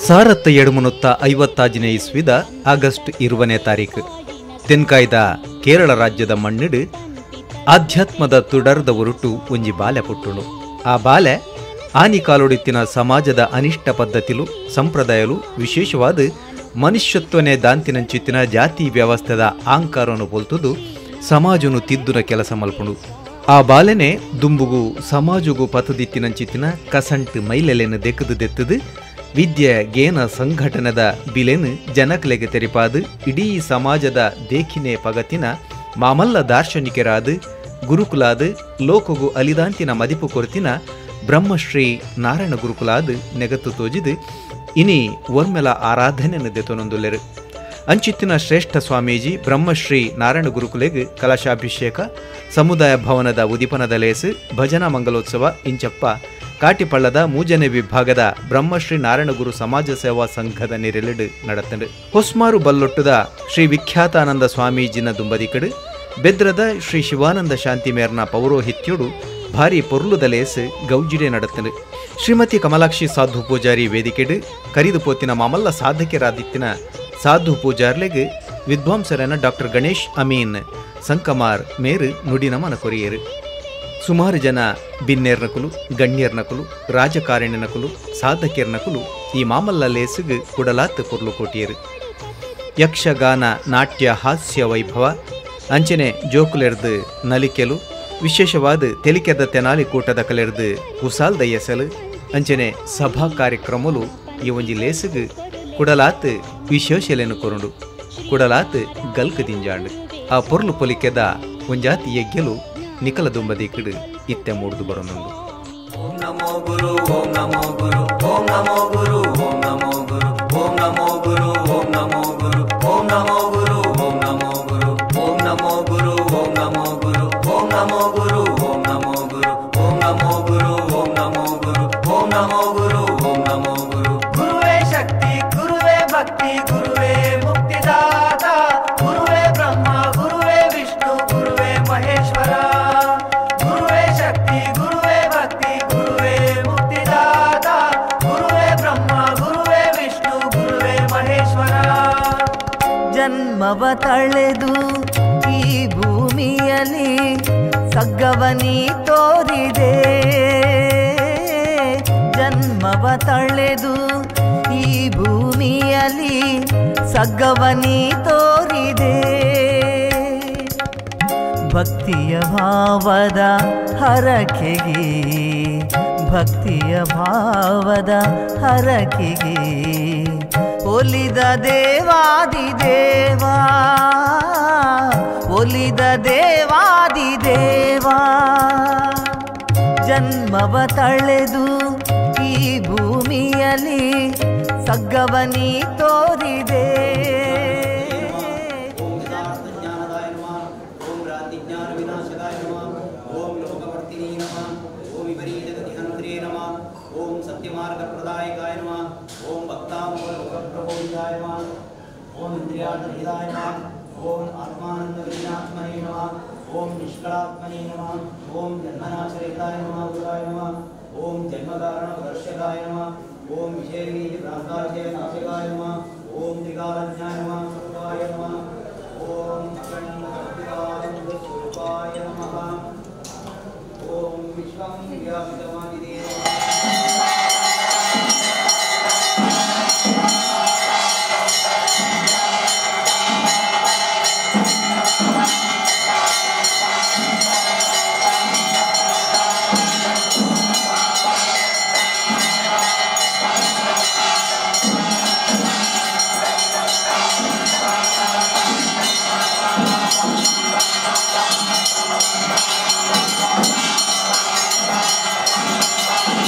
1756 ಇಸ್ವಿದ ಆಗಸ್ಟ್ 20ನೇ ತಾರೀಕು ತೆನ್ಕಾಯ್ದ ಕೇರಳ ರಾಜ್ಯದ ಮಣ್ಣಿಡು ಆಧ್ಯಾತ್ಮದ ತುಡರ್ದ ಒರುಟು ಒಂಜಿ ಬಾಲೆ ಪುಟ್ಟುಂಡು. ಆ ಬಾಲೆ ಆನಿಕಾಲೊಡಿತ್ತಿನ ಸಮಾಜದ ಅನಿಷ್ಟ ಪದ್ಧತಿಲು ಸಂಪ್ರದಾಯಲು ವಿಶೇಷವಾದ ಮನುಷ್ಯತ್ವನೇ ದಾಂತಿನಂಚಿತ್ತಿನ ಜಾತಿ ವ್ಯವಸ್ಥೆದ ಆಂಕಾರನ್ನು ಪೊಲ್ತುದು ಸಮಾಜನು ತಿದ್ದುನ ಕೆಲಸ ಮಲ್ಪುಂಡು. ಆ ಬಾಲೆನೆ ದುಂಬುಗು ಸಮಾಜಗು ಪತದಿತ್ತಿನಂಚಿತ್ತಿನ ಕಸಂಟ್ ಮೈಲೆಲೆನು ದೆಕ್ಕದು ದೆತ್ತದು ವಿದ್ಯೆ ಗೇನ ಸಂಘಟನೆದ ಬಿಲೆನು ಜನಕಲೆಗೆ ತೆರಿಪಾದು ಇಡೀ ಸಮಾಜದ ದೇಖಿನೆ ಪಗತಿನ ಮಾಮಲ್ಲ ದಾರ್ಶನಿಕರಾದ ಗುರುಕುಲಾದ ಲೋಕಗು ಅಲಿದಾಂತಿನ ಮದಿಪು ಕೊರತಿನ ಬ್ರಹ್ಮಶ್ರೀ ನಾರಾಯಣ ಗುರುಕುಲಾದ ನೆಗತ್ತು ತೋಜಿದು ಇನಿ ಒರ್ಮೆಲ ಆರಾಧನೆಯನ್ನು ದೆತೊನೊಂದುಲ್ಲೆರು. ಅಂಚಿತ್ತಿನ ಶ್ರೇಷ್ಠ ಸ್ವಾಮೀಜಿ ಬ್ರಹ್ಮಶ್ರೀ ನಾರಾಯಣ ಗುರುಕುಲೆಗ್ ಕಲಶಾಭಿಷೇಕ, ಸಮುದಾಯ ಭವನದ ಉದೀಪನದ ಲೇಸು, ಭಜನಾ ಮಂಗಲೋತ್ಸವ ಇಂಚಪ್ಪ ಕಾಟಿಪಳ್ಳದ ಮೂಜನೆ ವಿಭಾಗದ ಬ್ರಹ್ಮಶ್ರೀ ನಾರಾಯಣಗುರು ಸಮಾಜ ಸೇವಾ ಸಂಘದ ನಿರೆಲೆಡು ನಡತಂಡು. ಹೊಸ್ಮಾರು ಬಲ್ಲೊಟ್ಟುದ ಶ್ರೀ ವಿಖ್ಯಾತಾನಂದ ಸ್ವಾಮೀಜಿನ ದುಂಬದಿಕಡು ಬೆದ್ರದ ಶ್ರೀ ಶಿವಾನಂದ ಶಾಂತಿ ಮೇರ್ನ ಪೌರೋಹಿತ್ಯುಡು ಭಾರಿ ಪೊರ್ಲುದ ಲೇಸು ಗೌಜಿಡೆ ನಡತಂಡು. ಶ್ರೀಮತಿ ಕಮಲಾಕ್ಷಿ ಸಾಧು ಪೂಜಾರಿ ವೇದಿಕೆಡು ಕರಿದು ಪೋತಿನ ಮಾಮಲ್ಲ ಸಾಧಕರಾದಿತ್ತಿನ ಸಾಧು ಪೂಜಾರ್ಲೆಗ್ ವಿದ್ವಾಂಸರನ ಡಾಕ್ಟರ್ ಗಣೇಶ್ ಅಮೀನ್ ಸಂಕಮಾರ್ ಮೇರು ನುಡಿನಮನ ಕೊರಿಯರು. ಸುಮಾರು ಜನ ಬಿನ್ನೇರ್ನಕುಲು, ಗಣ್ಯರ್ನಕುಲು, ರಾಜಕಾರಣಿನಕುಲು, ಸಾಧಕಿಯರ್ನಕುಲು ಈ ಮಾಮಲ್ಲ ಲೇಸುಗು ಕುಡಲಾತ್ ಪೊರ್ಲು ಕೋಟಿಯರು. ಯಕ್ಷಗಾನ ನಾಟ್ಯ ಹಾಸ್ಯ ವೈಭವ ಅಂಚನೆ ಜೋಕುಲೆರ್ದು ನಲಿಕೆಲು, ವಿಶೇಷವಾದ ತೆಲಿಕೆದ ತೆನಾಲಿ ಕೂಟದ ಕಲೆರ್ದು ಕುಸಾಲ್ದ ಎಸಲು ಅಂಚನೆ ಸಭಾ ಕಾರ್ಯಕ್ರಮಲು ಈ ಒಂಜಿ ಲೇಸುಗು ಕುಡಲಾತ್ ವಿಶೇಷಲೇನು ಕೊರುಂಡು ಕುಡಲಾತ್ ಗಲ್ಕ ದಿಂಜಾಂಡು. ಆ ಪೊರ್ಲು ಪೊಲಿಕೆದ ಒಂಜಾತಿ ಯಜ್ಞಲು ನಿಕಲ ದುಂಬದಿಕಿಡು ಇತ್ತೆ ಮೂಡ್ದು ಬರೋನುಂಡು. ಓಂ ನಮೋ ಗುರು, ಓಂ ನಮೋ ಗುರು, ಓಂ ನಮೋ ಗುರು, ಓಂ ನಮೋ ಗುರು, ಓಂ ನಮೋ ಗುರು, ಓಂ ನಮೋ ಗುರು, ಓಂ ನಮೋ ಗುರು, ಓಂ ನಮೋ ಗುರು, ಓಂ ನಮೋ ಗುರು, ಓಂ ನಮೋ ಗುರು, ಓಂ ನಮೋ ಗುರು, ಓಂ ನಮೋ ಗುರು, ಓಂ ನಮೋ ಗುರು, ಓಂ ನಮೋ ಗುರು, ಓಂ ನಮೋ ಗುರು, ಓಂ ನಮೋ ಗುರು. ಗುರುವೇ ಶಕ್ತಿ, ಗುರುವೇ ಭಕ್ತಿ, ಗುರುವೇ ಮುಕ್ತಿದಾತ, ಗುರುವೇ ಬ್ರಹ್ಮ, ಗುರುವೇ ವಿಷ್ಣು, ಗುರುವೇ ಮಹೇಶ್ವರ. ಗುರುವೇ ಶಕ್ತಿ, ಗುರುವೇ ಭಕ್ತಿ, ಗುರುವೇ ಮುಕ್ತಿದಾತ, ಗುರುವೇ ಬ್ರಹ್ಮ, ಗುರುವೇ ವಿಷ್ಣು, ಗುರುವೇ ಮಹೇಶ್ವರ. ಜನ್ಮವ ತಳೆದು ಈ ಭೂಮಿಯಲ್ಲಿ ಸಗ್ಗವನಿ ತೋರಿದೆ. ಜನ್ಮವ ತಳೆದು ಈ ಭೂಮಿಯಲ್ಲಿ ಸಗ್ಗವನಿ ತೋರಿದೆ. ಭಕ್ತಿಯ ಭಾವದ ಹರಕೆಗೆ, ಭಕ್ತಿಯ ಭಾವದ ಹರಕೆಗೆ ಒಲಿದ ದೇವಾದಿ ದೇವಾ, ಒಲಿದ ದೇವಾದಿ ದೇವಾ. ಜನ್ಮವ ತಳೆದು ಈ ಭೂಮಿಯಲ್ಲಿ ಸಗ್ಗವನಿ ತೋರಿದೆ. ओम इंद्रियार्थहिताय नमः, ओम आत्मानंदविनात्मने नमः, ओम निष्कलात्मने नमः, ओम जन्मनाशरहिताय नमः, गुराय नमः, ओम जन्मकारणप्रदर्शकाय नमः, ओम विषयवीर्यभ्रान्ताशयनाशकाय नमः, ओम त्रिकालज्ञाय नमः, स्वरूपाय नमः, ओम अखण्डस्वरूपाय नमः, ओम विश्वं व्यापितमादिदेव. Thank you.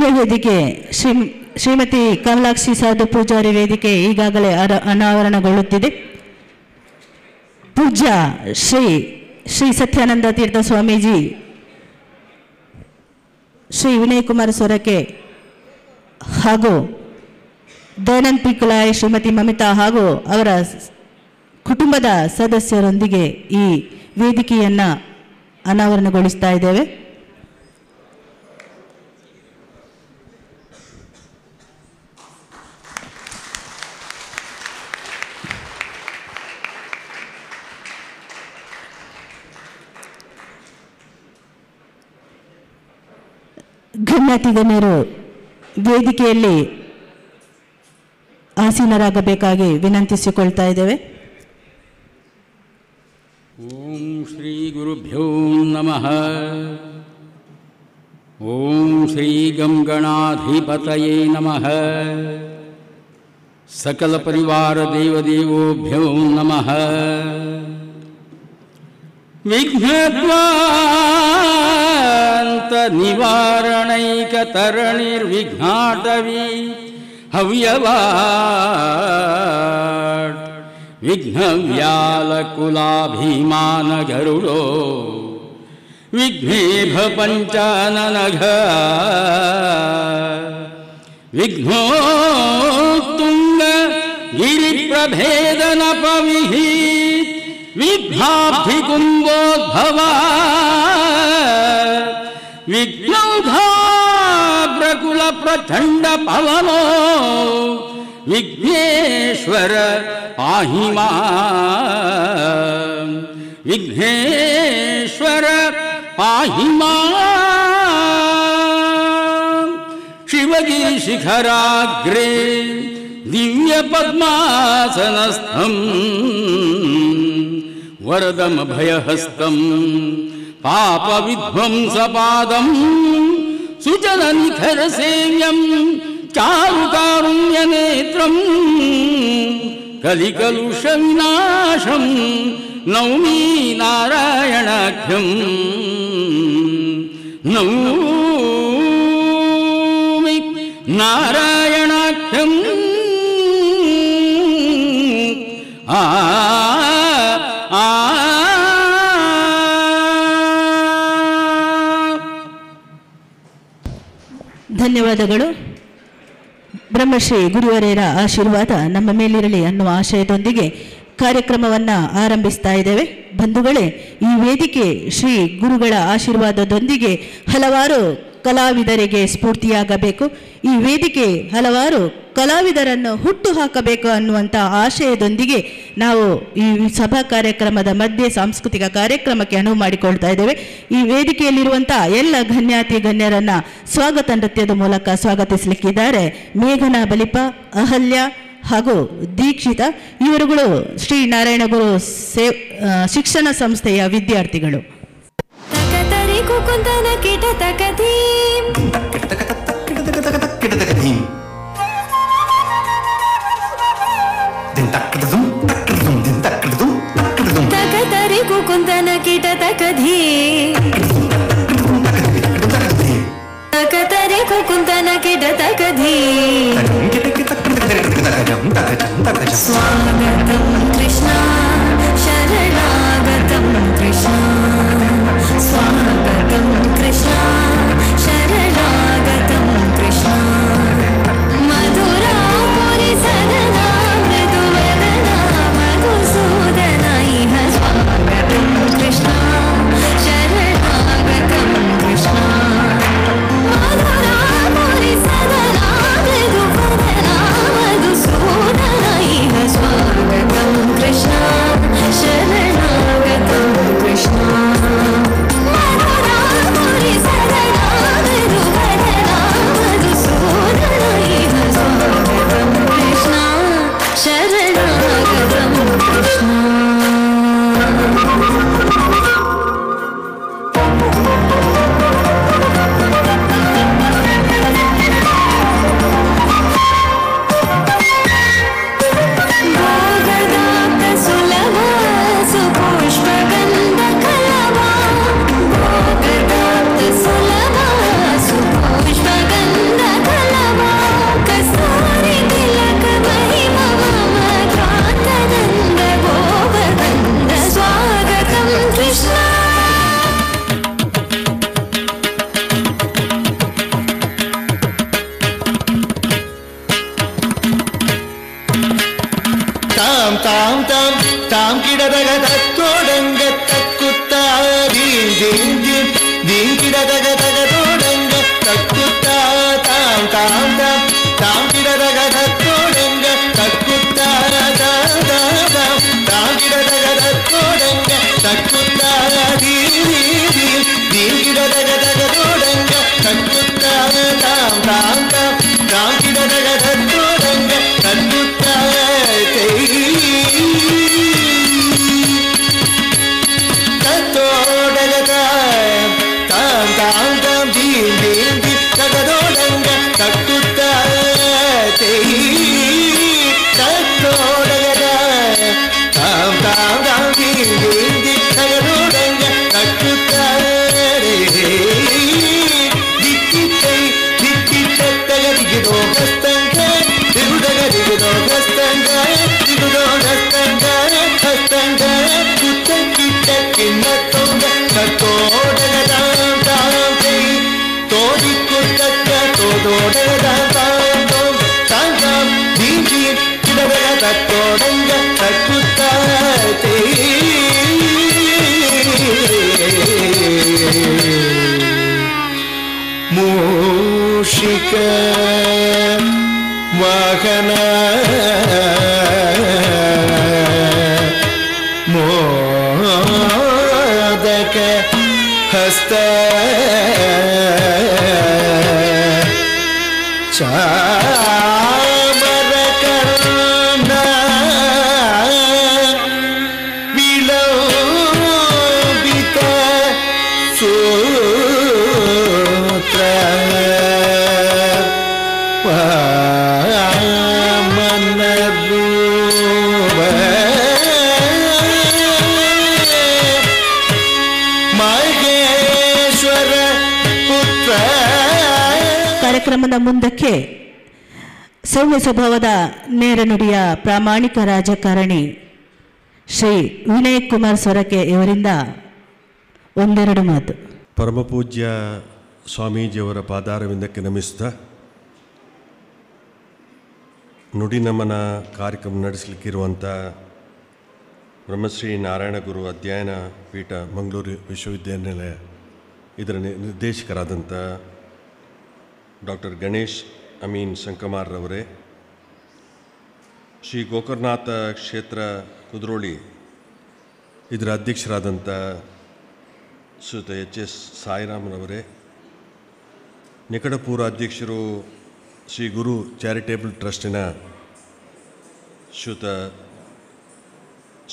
ಪುಣ್ಯ ವೇದಿಕೆ ಶ್ರೀಮತಿ ಕಮಲಾಕ್ಷಿ ಸಾಧು ಪೂಜಾರಿ ವೇದಿಕೆ ಈಗಾಗಲೇ ಅನಾವರಣಗೊಳ್ಳುತ್ತಿದೆ. ಪೂಜ್ಯ ಶ್ರೀ ಶ್ರೀ ಸತ್ಯಾನಂದ ತೀರ್ಥ ಸ್ವಾಮೀಜಿ, ಶ್ರೀ ವಿನಯ್ ಕುಮಾರ್ ಸೊರಕೆ ಹಾಗೂ ದಯಾನಂದ್ ಪಿ ಕುಲಾಯ್, ಶ್ರೀಮತಿ ಮಮಿತಾ ಹಾಗೂ ಅವರ ಕುಟುಂಬದ ಸದಸ್ಯರೊಂದಿಗೆ ಈ ವೇದಿಕೆಯನ್ನು ಅನಾವರಣಗೊಳಿಸ್ತಾ ಇದ್ದೇವೆ. ಗಣ್ಯಾತಿಗಣ್ಯರು ವೇದಿಕೆಯಲ್ಲಿ ಆಸೀನರಾಗಬೇಕಾಗಿ ವಿನಂತಿಸಿಕೊಳ್ತಾ ಇದ್ದೇವೆ. ಓಂ ಶ್ರೀ ಗುರುಭ್ಯೋ ನಮಃ. ಓಂ ಶ್ರೀ ಗಂ ಗಣಾಧಿಪತಯೇ ನಮಃ. ಸಕಲ ಪರಿವಾರ ದೇವದೇವೋಭ್ಯೋ ನಮಃ. ವಿಘ್ನದ್ವಾಂತ ನಿವಾರಣೈಕ ತರಣಿರ್ವಿಘ್ನಾಟವಿ ಹವ್ಯವಾಟ್ ವಿಘ್ನವ್ಯಾಲಕುಲಾಭಿಮಾನ ಗರುಡೋ ವಿಘ್ನೇಭ ಪಂಚಾನನಘ ವಿಘ್ನೋತ್ತುಂಗ ಗಿರಿಪ್ರಭೇದನ ಪವಿಹಿ ವಿಘ್ನಾಬ್ಧಿಕುಂಭೋದ್ಭವ ವಿಘ್ನೌಘಾಗ್ರಕುಲ ಪ್ರಚಂಡ ಪವನೋ ವಿಘ್ನೇಶ್ವರ ಪಾಹಿ ಮಾಂ, ವಿಘ್ನೇಶ್ವರ ಪಾಹಿ ಮಾಂ. ಶಿವಗಿರಿ ಶಿಖರಾಗ್ರೇ ದಿವ್ಯ ಪದ್ಮಾಸನಸ್ಥಂ ವರದಂ ಭಯಹಸ್ತಂ ಪಾಪವಿಧ್ವಂಸಪಾದಂ ಸುಜನನಿಖರಸೇವ್ಯಂ ಚಾರುಕಾರುಣ್ಯನೇತ್ರಂ ಕಲಿಕಲುಷವಿನಾಶಂ ನೌಮಿ ನಾರಾಯಣಾಖ್ಯಂ ನೌಮಿ ನಾರಾಯಣಾಖ್ಯಂ. ಆ ಆ ಧನ್ಯವಾದಗಳು. ಬ್ರಹ್ಮಶ್ರೀ ಗುರುವರ್ಯರ ಆಶೀರ್ವಾದ ನಮ್ಮ ಮೇಲಿರಲಿ ಅನ್ನುವ ಆಶಯದೊಂದಿಗೆ ಕಾರ್ಯಕ್ರಮವನ್ನು ಆರಂಭಿಸ್ತಾ ಇದ್ದೇವೆ. ಬಂಧುಗಳೇ, ಈ ವೇದಿಕೆ ಶ್ರೀ ಗುರುಗಳ ಆಶೀರ್ವಾದದೊಂದಿಗೆ ಹಲವಾರು ಕಲಾವಿದರಿಗೆ ಸ್ಫೂರ್ತಿಯಾಗಬೇಕು. ಈ ವೇದಿಕೆ ಹಲವಾರು ಕಲಾವಿದರನ್ನು ಹುಟ್ಟು ಹಾಕಬೇಕು ಅನ್ನುವಂಥ ಆಶಯದೊಂದಿಗೆ ನಾವು ಈ ಸಭಾ ಕಾರ್ಯಕ್ರಮದ ಮಧ್ಯೆ ಸಾಂಸ್ಕೃತಿಕ ಕಾರ್ಯಕ್ರಮಕ್ಕೆ ಅನುವು ಮಾಡಿಕೊಳ್ತಾ ಇದ್ದೇವೆ. ಈ ವೇದಿಕೆಯಲ್ಲಿರುವಂಥ ಎಲ್ಲ ಗಣ್ಯಾತಿ ಗಣ್ಯರನ್ನು ಸ್ವಾಗತ ನೃತ್ಯದ ಮೂಲಕ ಸ್ವಾಗತಿಸಲಿಕ್ಕಿದ್ದಾರೆ ಮೇಘನಾ ಬಲಿಪ, ಅಹಲ್ಯ ಹಾಗೂ ದೀಕ್ಷಿತ. ಇವರುಗಳು ಶ್ರೀ ನಾರಾಯಣಗುರು ಶಿಕ್ಷಣ ಸಂಸ್ಥೆಯ ವಿದ್ಯಾರ್ಥಿಗಳು. स्वागतं कृष्ण शरणागतं कृष्ण, स्वागतं कृष्ण शरणागतं कृष्ण. मधुरापुरी सदना मृदुवदना मधुसूदना इह स्वागतं कृष्ण शरणागतं ತಾಂ ತಾಂ ತಾಂ ತಾಂ ಕಿಡದಗ ತತ್ತೋಡಂಗ ತಕ್ಕುತ್ತ ದೀಂ ದೀಂ ದೀಂ ದೀಂ ಕಿಡದಗ ತಗ ತೋಡಂಗ ತಕ್ಕುತ್ತ ತಾಂ ತಾಂ ತಾಂ ತಾಂ ಕಿಡದಗ ತತ್ತೋಡಂಗ ತಕ್ಕುತ್ತ ತಾಂ ತಾಂ ತಾಂ ತಾಂ ಕಿಡದಗ ತತ್ತೋಡಂಗ ತಕ್ಕುತ್ತ ದೀಂ ದೀಂ ದೀಂ ಕಿಡದಗ ತಗ ತೋಡಂಗ ತಕ್ಕುತ್ತ ತಾಂ ತಾಂ ತಾಂ ತಾಂ ಕಿಡದಗ ತತ್ತೋಡಂಗ ತಕ್ಕುತ್ತ ತತ್ತೋಡಗ ತಾಂ ತಾಂ ತಾಂ ದೀಂ ದೀಂ ದೀಂ ತಗದೋಡಂಗ ತಕ್ಕುತ್ತ ತತ್ತೋಡಗ ತಾಂ ತಾಂ ತಾಂ ದೀಂ ದೀಂ ದೀಂ ತಗದೋಡಂಗ ತಕ್ಕುತ್ತ ದಿಕ್ಕಿತ್ತೈ ದಿಕ್ಕಿತ್ತಗ ದಿಗಿದೋ ಹಸ್ತಂಗ ದಿಗುದಗ ದಿಗಿದೋ ಹಸ್ತಂಗ ದಿಗುದೋ ಹಸ್ತಂಗ ಹಸ್ತಂಗ ಕುತ್ತ ಕಿಟ್ಟ ಕಿನ್ನ ತೋಂಗ ತತ್ತೋಡಗ ತಾಂ ತಾಂ ತೈ ತೋದಿಕ್ಕುತ್ತಕ್ಕ ತೋದೋಡಗ ತಾಂ ತಾಂ ತೋಂ ತಾಂ ತಾಂ ದೀಂ ದೀಂ ಕಿಡದಗ ತತ್ತೋಡಂಗ ತಕ್ಕುತ್ತ ತೈ. ಮೂಷಿಕ ವಾಹನ ಮೋದಕ ಹಸ್ತ ಚಾಮರ ಕರ್ಣ ವಿಲೋಬಿತ ಸೂತ್ರ ವಾಮನ ರೂಪ ಮಹೇಶ್ವರ ಪುತ್ರ. ಕಾರ್ಯಕ್ರಮದ ಮುಂದಕ್ಕೆ ಸೌಮ್ಯ ಸ್ವಭಾವದ ನೇರ ನುಡಿಯ ಪ್ರಾಮಾಣಿಕ ರಾಜಕಾರಣಿ ಶ್ರೀ ವಿನಯ್ ಕುಮಾರ್ ಸೊರಕೆ ಇವರಿಂದ ಒಂದೆರಡು ಮಾತು. ಪರಮಪೂಜ್ಯ ಸ್ವಾಮೀಜಿಯವರ ಪಾದಾರವಿಂದಕ್ಕೆ ನಮಿಸ್ತಾ ನುಡಿ ನಮನ ಕಾರ್ಯಕ್ರಮ ನಡೆಸಲಿಕ್ಕಿರುವಂಥ ಬ್ರಹ್ಮಶ್ರೀ ನಾರಾಯಣಗುರು ಅಧ್ಯಯನ ಪೀಠ ಮಂಗಳೂರು ವಿಶ್ವವಿದ್ಯಾನಿಲಯ ಇದರ ನಿರ್ದೇಶಕರಾದಂಥ ಡಾಕ್ಟರ್ ಗಣೇಶ್ ಅಮೀನ್ ಶಂಕಮಾರ್ರವರೇ, ಶ್ರೀ ಗೋಕರ್ಣನಾಥ ಕ್ಷೇತ್ರ ಕುದ್ರೋಳಿ ಇದರ ಅಧ್ಯಕ್ಷರಾದಂಥ ಶ್ರೀಯುತ ಎಚ್ ಎಸ್ ಸಾಯಿರಾಮ್ರವರೇ, ನಿಕಟಪೂರ್ವ ಅಧ್ಯಕ್ಷರು ಶ್ರೀ ಗುರು ಚಾರಿಟೇಬಲ್ ಟ್ರಸ್ಟಿನ ಶ್ರೀಯುತ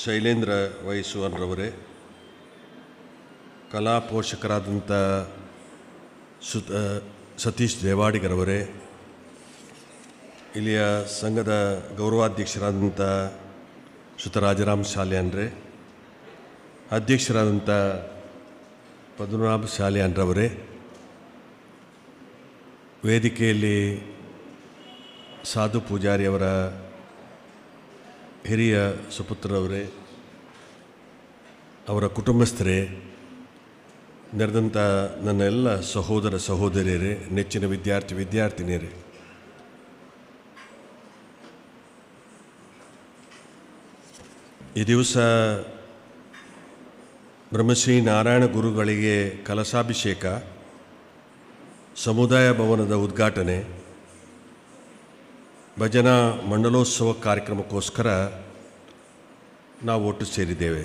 ಶೈಲೇಂದ್ರ ವೈಸುವನ್ರವರೇ, ಕಲಾ ಪೋಷಕರಾದಂಥ ಶ್ರೀಯುತ ಸತೀಶ್ ದೇವಾಡಿಗರವರೇ, ಇಲ್ಲಿಯ ಸಂಘದ ಗೌರವಾಧ್ಯಕ್ಷರಾದಂಥ ಶ್ರೀಯುತ ರಾಜಾರಾಮ್ ಶಾಲ್ಯಾನ್ರೇ, ಅಧ್ಯಕ್ಷರಾದಂಥ ಪದ್ಮನಾಭ ಶಾಲ್ಯಾನ್ರವರೇ, ವೇದಿಕೆಯಲ್ಲಿ ಸಾಧು ಪೂಜಾರಿಯವರ ಹಿರಿಯ ಸುಪುತ್ರರವರೇ, ಅವರ ಕುಟುಂಬಸ್ಥರೇ, ನೆರೆದಂಥ ನನ್ನ ಎಲ್ಲ ಸಹೋದರ ಸಹೋದರಿಯರೇ, ನೆಚ್ಚಿನ ವಿದ್ಯಾರ್ಥಿ ವಿದ್ಯಾರ್ಥಿನಿಯರೇ, ಈ ದಿವಸ ಬ್ರಹ್ಮಶ್ರೀ ನಾರಾಯಣ ಗುರುಗಳಿಗೆ ಕಲಶಾಭಿಷೇಕ, ಸಮುದಾಯ ಭವನದ ಉದ್ಘಾಟನೆ, ಭಜನಾ ಮಂಡಲೋತ್ಸವ ಕಾರ್ಯಕ್ರಮಕ್ಕೋಸ್ಕರ ನಾವು ಒಟ್ಟು ಸೇರಿದ್ದೇವೆ.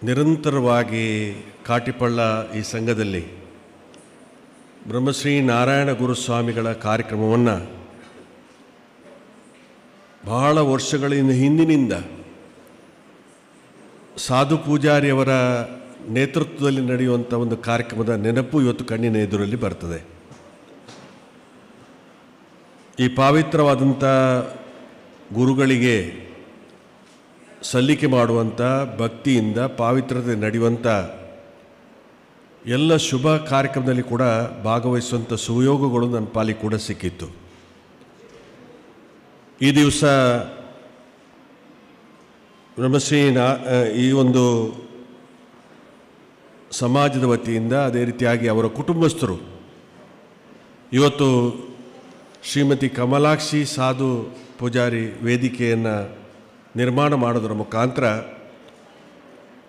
ನಿರಂತರವಾಗಿ ಕಾಟಿಪಳ್ಳ ಈ ಸಂಘದಲ್ಲಿ ಬ್ರಹ್ಮಶ್ರೀ ನಾರಾಯಣ ಗುರುಸ್ವಾಮಿಗಳ ಕಾರ್ಯಕ್ರಮವನ್ನು ಬಹಳ ವರ್ಷಗಳಿಂದ ಹಿಂದಿನಿಂದ ಸಾಧು ಪೂಜಾರಿಯವರ ನೇತೃತ್ವದಲ್ಲಿ ನಡೆಯುವಂಥ ಒಂದು ಕಾರ್ಯಕ್ರಮದ ನೆನಪು ಇವತ್ತು ಕಣ್ಣಿನ ಎದುರಲ್ಲಿ ಬರ್ತದೆ. ಈ ಪಾವಿತ್ರವಾದಂಥ ಗುರುಗಳಿಗೆ ಸಲ್ಲಿಕೆ ಮಾಡುವಂಥ ಭಕ್ತಿಯಿಂದ ಪಾವಿತ್ರತೆ ನಡೆಯುವಂಥ ಎಲ್ಲ ಶುಭ ಕಾರ್ಯಕ್ರಮದಲ್ಲಿ ಕೂಡ ಭಾಗವಹಿಸುವಂಥ ಸುಯೋಗಗಳು ನನ್ನ ಪಾಲಿಗೆ ಕೂಡ ಸಿಕ್ಕಿತ್ತು. ಈ ದಿವಸ ಬ್ರಹ್ಮಶ್ರೀ ಈ ಒಂದು ಸಮಾಜದ ವತಿಯಿಂದ, ಅದೇ ರೀತಿಯಾಗಿ ಅವರ ಕುಟುಂಬಸ್ಥರು ಇವತ್ತು ಶ್ರೀಮತಿ ಕಮಲಾಕ್ಷಿ ಸಾಧು ಪೂಜಾರಿ ವೇದಿಕೆಯನ್ನು ನಿರ್ಮಾಣ ಮಾಡೋದರ ಮುಖಾಂತರ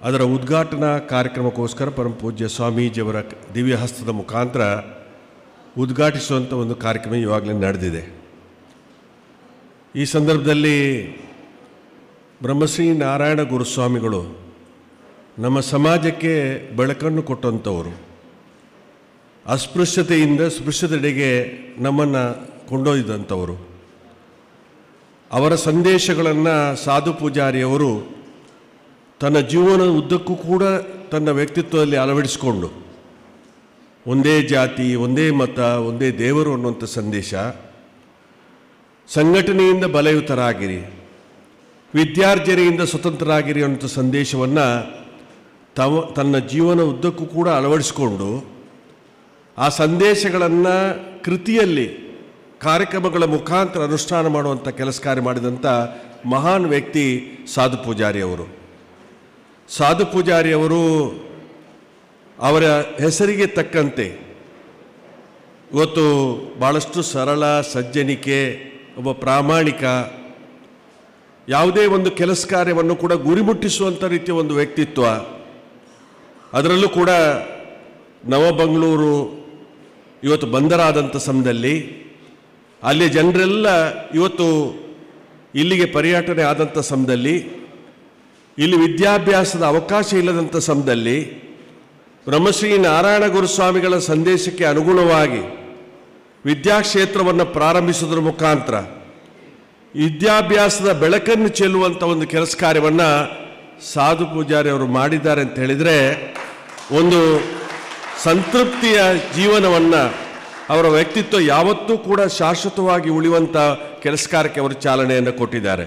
ಅದರ ಉದ್ಘಾಟನಾ ಕಾರ್ಯಕ್ರಮಕ್ಕೋಸ್ಕರ ಪರಮ ಪೂಜ್ಯ ಸ್ವಾಮೀಜಿಯವರ ದಿವ್ಯ ಹಸ್ತದ ಮುಖಾಂತರ ಉದ್ಘಾಟಿಸುವಂಥ ಒಂದು ಕಾರ್ಯಕ್ರಮ ಇವಾಗಲೇ ನಡೆದಿದೆ. ಈ ಸಂದರ್ಭದಲ್ಲಿ ಬ್ರಹ್ಮಶ್ರೀ ನಾರಾಯಣ ಗುರುಸ್ವಾಮಿಗಳು ನಮ್ಮ ಸಮಾಜಕ್ಕೆ ಬೆಳಕನ್ನು ಕೊಟ್ಟಂಥವರು, ಅಸ್ಪೃಶ್ಯತೆಯಿಂದ ಸ್ಪೃಶ್ಯತೆಡೆಗೆ ನಮ್ಮನ್ನು ಕೊಂಡೊಯ್ದಂಥವರು. ಅವರ ಸಂದೇಶಗಳನ್ನು ಸಾಧು ಪೂಜಾರಿಯವರು ತನ್ನ ಜೀವನದ ಉದ್ದಕ್ಕೂ ಕೂಡ ತನ್ನ ವ್ಯಕ್ತಿತ್ವದಲ್ಲಿ ಅಳವಡಿಸಿಕೊಂಡು ಒಂದೇ ಜಾತಿ, ಒಂದೇ ಮತ, ಒಂದೇ ದೇವರು ಅನ್ನುವಂಥ ಸಂದೇಶ, ಸಂಘಟನೆಯಿಂದ ಬಲಯುತರಾಗಿರಿ, ವಿದ್ಯಾರ್ಜನೆಯಿಂದ ಸ್ವತಂತ್ರರಾಗಿರಿ ಅನ್ನುವಂಥ ಸಂದೇಶವನ್ನು ತನ್ನ ಜೀವನ ಉದ್ದಕ್ಕೂ ಕೂಡ ಅಳವಡಿಸಿಕೊಂಡು ಆ ಸಂದೇಶಗಳನ್ನು ಕೃತಿಯಲ್ಲಿ ಕಾರ್ಯಕ್ರಮಗಳ ಮುಖಾಂತರ ಅನುಷ್ಠಾನ ಮಾಡುವಂಥ ಕೆಲಸ ಕಾರ್ಯ ಮಾಡಿದಂಥ ಮಹಾನ್ ವ್ಯಕ್ತಿ ಸಾಧು ಪೂಜಾರಿಯವರು. ಸಾಧು ಪೂಜಾರಿಯವರು ಅವರ ಹೆಸರಿಗೆ ತಕ್ಕಂತೆ ಇವತ್ತು ಭಾಳಷ್ಟು ಸರಳ, ಸಜ್ಜನಿಕೆ, ಒಬ್ಬ ಪ್ರಾಮಾಣಿಕ, ಯಾವುದೇ ಒಂದು ಕೆಲಸ ಕಾರ್ಯವನ್ನು ಕೂಡ ಗುರಿ ಮುಟ್ಟಿಸುವಂಥ ರೀತಿಯ ಒಂದು ವ್ಯಕ್ತಿತ್ವ. ಅದರಲ್ಲೂ ಕೂಡ ನವಬಂಗಳೂರು ಇವತ್ತು ಬಂದರಾದಂಥ ಸಮಯದಲ್ಲಿ ಅಲ್ಲಿ ಜನರೆಲ್ಲ ಇವತ್ತು ಇಲ್ಲಿಗೆ ಪರ್ಯಟನೆ ಆದಂಥ ಸಮಯದಲ್ಲಿ, ಇಲ್ಲಿ ವಿದ್ಯಾಭ್ಯಾಸದ ಅವಕಾಶ ಇಲ್ಲದಂಥ ಸಮಯದಲ್ಲಿ ಬ್ರಹ್ಮಶ್ರೀ ನಾರಾಯಣ ಗುರುಸ್ವಾಮಿಗಳ ಸಂದೇಶಕ್ಕೆ ಅನುಗುಣವಾಗಿ ವಿದ್ಯಾಕ್ಷೇತ್ರವನ್ನು ಪ್ರಾರಂಭಿಸುವುದರ ಮುಖಾಂತರ ವಿದ್ಯಾಭ್ಯಾಸದ ಬೆಳಕನ್ನು ಚೆಲ್ಲುವಂಥ ಒಂದು ಕೆಲಸ ಕಾರ್ಯವನ್ನು ಸಾಧು ಪೂಜಾರಿ ಅವರು ಮಾಡಿದ್ದಾರೆ ಅಂತ ಹೇಳಿದರೆ ಒಂದು ಸಂತೃಪ್ತಿಯ ಜೀವನವನ್ನು, ಅವರ ವ್ಯಕ್ತಿತ್ವ ಯಾವತ್ತೂ ಕೂಡ ಶಾಶ್ವತವಾಗಿ ಉಳಿಯುವಂಥ ಕೆಲಸ ಕಾರ್ಯಕ್ಕೆ ಅವರು ಚಾಲನೆಯನ್ನು ಕೊಟ್ಟಿದ್ದಾರೆ.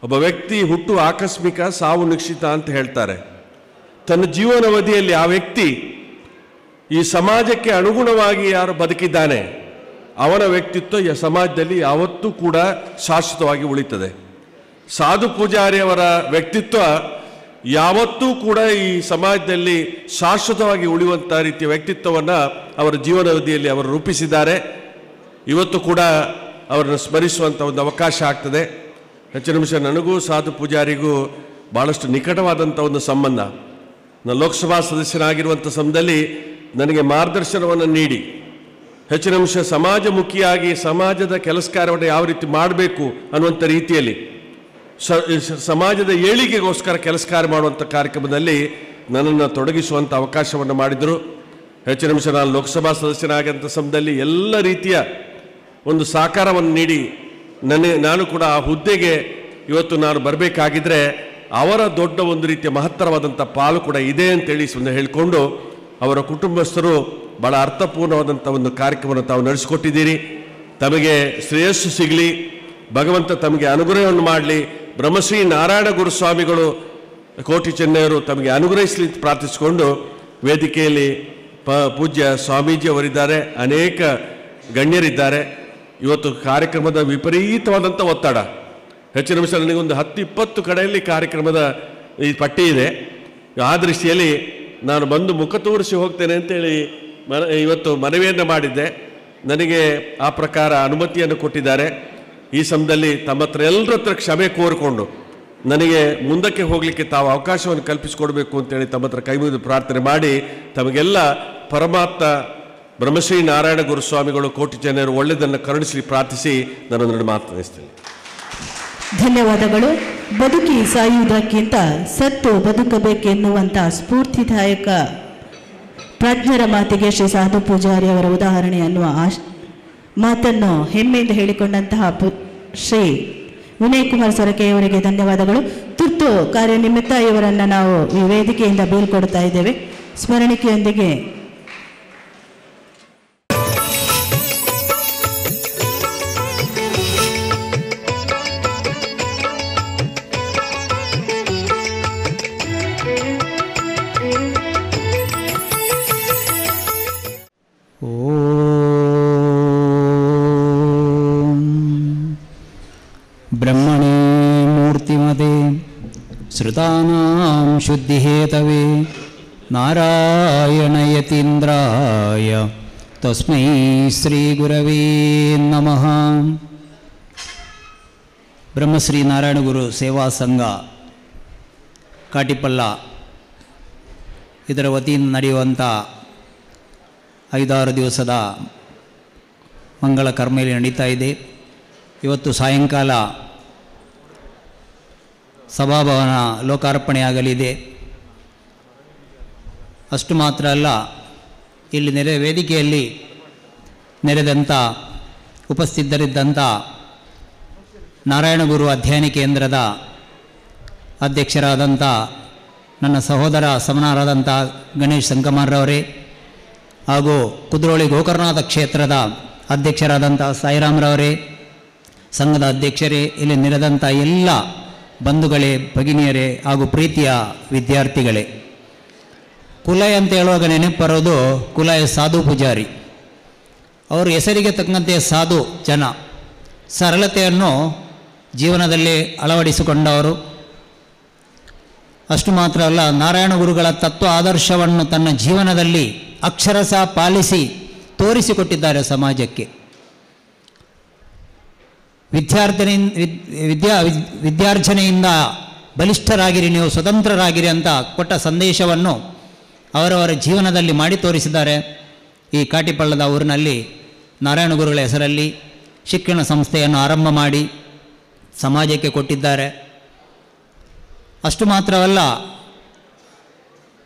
ಒಬ್ಬ ವ್ಯಕ್ತಿ ಹುಟ್ಟು ಆಕಸ್ಮಿಕ, ಸಾವು ನಿಶ್ಚಿತ ಅಂತ ಹೇಳ್ತಾರೆ. ತನ್ನ ಜೀವನಾವಧಿಯಲ್ಲಿ ಆ ವ್ಯಕ್ತಿ ಈ ಸಮಾಜಕ್ಕೆ ಅನುಗುಣವಾಗಿ ಯಾರು ಬದುಕಿದ್ದಾನೆ ಅವನ ವ್ಯಕ್ತಿತ್ವ ಈ ಸಮಾಜದಲ್ಲಿ ಯಾವತ್ತೂ ಕೂಡ ಶಾಶ್ವತವಾಗಿ ಉಳಿತದೆ. ಸಾಧು ಪೂಜಾರಿಯವರ ವ್ಯಕ್ತಿತ್ವ ಯಾವತ್ತೂ ಕೂಡ ಈ ಸಮಾಜದಲ್ಲಿ ಶಾಶ್ವತವಾಗಿ ಉಳಿಯುವಂಥ ರೀತಿಯ ವ್ಯಕ್ತಿತ್ವವನ್ನು ಅವರ ಜೀವನಾವಧಿಯಲ್ಲಿ ಅವರು ರೂಪಿಸಿದ್ದಾರೆ. ಇವತ್ತು ಕೂಡ ಅವರನ್ನು ಸ್ಮರಿಸುವಂಥ ಒಂದು ಅವಕಾಶ ಆಗ್ತದೆ. ಹೆಚ್ಚಿನ ನಿಮಿಷ ನನಗೂ ಸಾಧು ಪೂಜಾರಿಗೂ ಭಾಳಷ್ಟು ನಿಕಟವಾದಂಥ ಒಂದು ಸಂಬಂಧ. ನಾನು ಲೋಕಸಭಾ ಸದಸ್ಯನಾಗಿರುವಂಥ ಸಮಯದಲ್ಲಿ ನನಗೆ ಮಾರ್ಗದರ್ಶನವನ್ನು ನೀಡಿ ಹೆಚ್ಚಿನ ಅಂಶ ಸಮಾಜಮುಖಿಯಾಗಿ ಸಮಾಜದ ಕೆಲಸ ಕಾರ್ಯವನ್ನು ಯಾವ ರೀತಿ ಮಾಡಬೇಕು ಅನ್ನುವಂಥ ರೀತಿಯಲ್ಲಿ ಸಮಾಜದ ಏಳಿಗೆಗೋಸ್ಕರ ಕೆಲಸ ಕಾರ್ಯ ಮಾಡುವಂಥ ಕಾರ್ಯಕ್ರಮದಲ್ಲಿ ನನ್ನನ್ನು ತೊಡಗಿಸುವಂಥ ಅವಕಾಶವನ್ನು ಮಾಡಿದರು. ಹೆಚ್ಚಿನ ಅಂಶ ನಾನು ಲೋಕಸಭಾ ಸದಸ್ಯನಾಗಂಥ ಸಮಯದಲ್ಲಿ ಎಲ್ಲ ರೀತಿಯ ಒಂದು ಸಹಕಾರವನ್ನು ನೀಡಿ ನಾನು ಕೂಡ ಆ ಹುದ್ದೆಗೆ ಇವತ್ತು ನಾನು ಬರಬೇಕಾಗಿದ್ದರೆ ಅವರ ದೊಡ್ಡ ಒಂದು ರೀತಿಯ ಮಹತ್ತರವಾದಂಥ ಪಾಲು ಕೂಡ ಇದೆ ಅಂತೇಳಿ ಸುಮ್ಮನೆ ಹೇಳಿಕೊಂಡು ಅವರ ಕುಟುಂಬಸ್ಥರು ಭಾಳ ಅರ್ಥಪೂರ್ಣವಾದಂಥ ಒಂದು ಕಾರ್ಯಕ್ರಮವನ್ನು ತಾವು ನಡೆಸಿಕೊಟ್ಟಿದ್ದೀರಿ. ತಮಗೆ ಶ್ರೇಯಸ್ಸು ಸಿಗಲಿ, ಭಗವಂತ ತಮಗೆ ಅನುಗ್ರಹವನ್ನು ಮಾಡಲಿ, ಬ್ರಹ್ಮಶ್ರೀ ನಾರಾಯಣ ಗುರುಸ್ವಾಮಿಗಳು ಕೋಟಿ ಚೆನ್ನೈಯವರು ತಮಗೆ ಅನುಗ್ರಹಿಸಲಿ ಅಂತ ಪ್ರಾರ್ಥಿಸಿಕೊಂಡು ವೇದಿಕೆಯಲ್ಲಿ ಪೂಜ್ಯ ಸ್ವಾಮೀಜಿಯವರಿದ್ದಾರೆ, ಅನೇಕ ಗಣ್ಯರಿದ್ದಾರೆ. ಇವತ್ತು ಕಾರ್ಯಕ್ರಮದ ವಿಪರೀತವಾದಂಥ ಒತ್ತಡ, ಹೆಚ್ಚಿನ ನಿಮಿಷ ನನಗೊಂದು 10-20 ಕಡೆಯಲ್ಲಿ ಕಾರ್ಯಕ್ರಮದ ಈ ಪಟ್ಟಿ ಇದೆ. ಆ ದೃಷ್ಟಿಯಲ್ಲಿ ನಾನು ಬಂದು ಮುಖ ತೋರಿಸಿ ಹೋಗ್ತೇನೆ ಅಂತೇಳಿ ಇವತ್ತು ಮನವಿಯನ್ನು ಮಾಡಿದ್ದೆ. ನನಗೆ ಆ ಪ್ರಕಾರ ಅನುಮತಿಯನ್ನು ಕೊಟ್ಟಿದ್ದಾರೆ. ಈ ಸಮಯದಲ್ಲಿ ತಮ್ಮ ಹತ್ರ ಎಲ್ಲರ ಹತ್ರ ಕ್ಷಮೆ ಕೋರಿಕೊಂಡು ನನಗೆ ಮುಂದಕ್ಕೆ ಹೋಗಲಿಕ್ಕೆ ತಾವು ಅವಕಾಶವನ್ನು ಕಲ್ಪಿಸಿಕೊಡ್ಬೇಕು ಅಂತೇಳಿ ತಮ್ಮ ಹತ್ರ ಕೈ ಮುಗಿದು ಪ್ರಾರ್ಥನೆ ಮಾಡಿ ತಮಗೆಲ್ಲ ಪರಮಾತ್ಮ ಬ್ರಹ್ಮಶ್ರೀ ನಾರಾಯಣ ಗುರುಸ್ವಾಮಿಗಳು ಕೋಟಿ ಜನರು ಒಳ್ಳೆಯದನ್ನು ಕರುಣಿಸಲಿ ಪ್ರಾರ್ಥಿಸಿ ನಾನು ಮಾತನಾಡಿಸ್ತೇನೆ. ಧನ್ಯವಾದಗಳು. ಬದುಕಿ ಸಾಯುವುದಕ್ಕಿಂತ ಸತ್ತು ಬದುಕಬೇಕೆನ್ನುವಂಥ ಸ್ಫೂರ್ತಿದಾಯಕ ಪ್ರಾಜ್ಞರ ಮಾತಿಗೆ ಶ್ರೀ ಸಾಧು ಪೂಜಾರಿ ಅವರ ಉದಾಹರಣೆ ಅನ್ನುವ ಮಾತನ್ನು ಹೆಮ್ಮೆಯಿಂದ ಹೇಳಿಕೊಂಡಂತಹ ಶ್ರೀ ವಿನಯ್ ಕುಮಾರ್ ಸೊರಕೆಯವರಿಗೆ ಧನ್ಯವಾದಗಳು. ತುರ್ತು ಕಾರ್ಯನಿಮಿತ್ತ ಇವರನ್ನು ನಾವು ಈ ವೇದಿಕೆಯಿಂದ ಬೀಳ್ಕೊಡ್ತಾ ಇದ್ದೇವೆ. ಸ್ಮರಣಿಕೆಯೊಂದಿಗೆ ಬ್ರಹ್ಮಣೇ ಮೂರ್ತಿಮತೆ ಶ್ರುತಾನಾಂ ಶುದ್ಧಿಹೇತವೇ ನಾರಾಯಣಯತೀಂದ್ರಾಯ ತಸ್ಮೈ ಶ್ರೀ ಗುರವೇ ನಮಃ. ಬ್ರಹ್ಮಶ್ರೀ ನಾರಾಯಣಗುರು ಸೇವಾ ಸಂಘ ಕಾಟಿಪಳ್ಳ ಇದರ ವತಿಯಿಂದ ನಡೆಯುವಂಥ 5-6 ದಿವಸದ ಮಂಗಳ ಕರ್ಮೆಯಲ್ಲಿ ನಡೀತಾ ಇದೆ. ಇವತ್ತು ಸಾಯಂಕಾಲ ಸಭಾಭವನ ಲೋಕಾರ್ಪಣೆಯಾಗಲಿದೆ. ಅಷ್ಟು ಮಾತ್ರ ಅಲ್ಲ, ಇಲ್ಲಿ ನೆರೆ ವೇದಿಕೆಯಲ್ಲಿ ನೆರೆದಂಥ ಉಪಸ್ಥಿತರಿದ್ದಂಥ ನಾರಾಯಣಗುರು ಅಧ್ಯಯನ ಕೇಂದ್ರದ ಅಧ್ಯಕ್ಷರಾದಂಥ ನನ್ನ ಸಹೋದರ ಸಮನಾರಾದಂಥ ಗಣೇಶ್ ಸಂಕಮಾರ್ರವರೇ ಹಾಗೂ ಕುದ್ರೋಳಿ ಗೋಕರ್ಣನಾಥ ಕ್ಷೇತ್ರದ ಅಧ್ಯಕ್ಷರಾದಂಥ ಸಾಯಿರಾಮ್ರವರೇ, ಸಂಘದ ಅಧ್ಯಕ್ಷರೇ, ಇಲ್ಲಿ ನೆರೆದಂಥ ಎಲ್ಲ ಬಂಧುಗಳೇ, ಭಗಿನಿಯರೇ ಹಾಗೂ ಪ್ರೀತಿಯ ವಿದ್ಯಾರ್ಥಿಗಳೇ. ಕುಲಯ ಅಂತ ಹೇಳುವಾಗ ನೆನಪು ಬರೋದು ಕುಲಯ ಸಾಧು ಪೂಜಾರಿ. ಅವರು ಹೆಸರಿಗೆ ತಕ್ಕಂತೆ ಸಾಧು ಜನ, ಸರಳತೆಯನ್ನು ಜೀವನದಲ್ಲಿ ಅಳವಡಿಸಿಕೊಂಡವರು. ಅಷ್ಟು ಮಾತ್ರ ಅಲ್ಲ, ನಾರಾಯಣ ಗುರುಗಳ ತತ್ವ ಆದರ್ಶವನ್ನು ತನ್ನ ಜೀವನದಲ್ಲಿ ಅಕ್ಷರಶಃ ಪಾಲಿಸಿ ತೋರಿಸಿಕೊಟ್ಟಿದ್ದಾರೆ ಸಮಾಜಕ್ಕೆ. ವಿದ್ಯಾರ್ಜನೆಯಿಂದ ಬಲಿಷ್ಠರಾಗಿರಿ, ನೀವು ಸ್ವತಂತ್ರರಾಗಿರಿ ಅಂತ ಕೊಟ್ಟ ಸಂದೇಶವನ್ನು ಅವರವರ ಜೀವನದಲ್ಲಿ ಮಾಡಿ ತೋರಿಸಿದ್ದಾರೆ. ಈ ಕಾಟಿಪಳ್ಳದ ಊರಿನಲ್ಲಿ ನಾರಾಯಣ ಗುರುಗಳ ಹೆಸರಲ್ಲಿ ಶಿಕ್ಷಣ ಸಂಸ್ಥೆಯನ್ನು ಆರಂಭ ಮಾಡಿ ಸಮಾಜಕ್ಕೆ ಕೊಟ್ಟಿದ್ದಾರೆ. ಅಷ್ಟು ಮಾತ್ರವಲ್ಲ,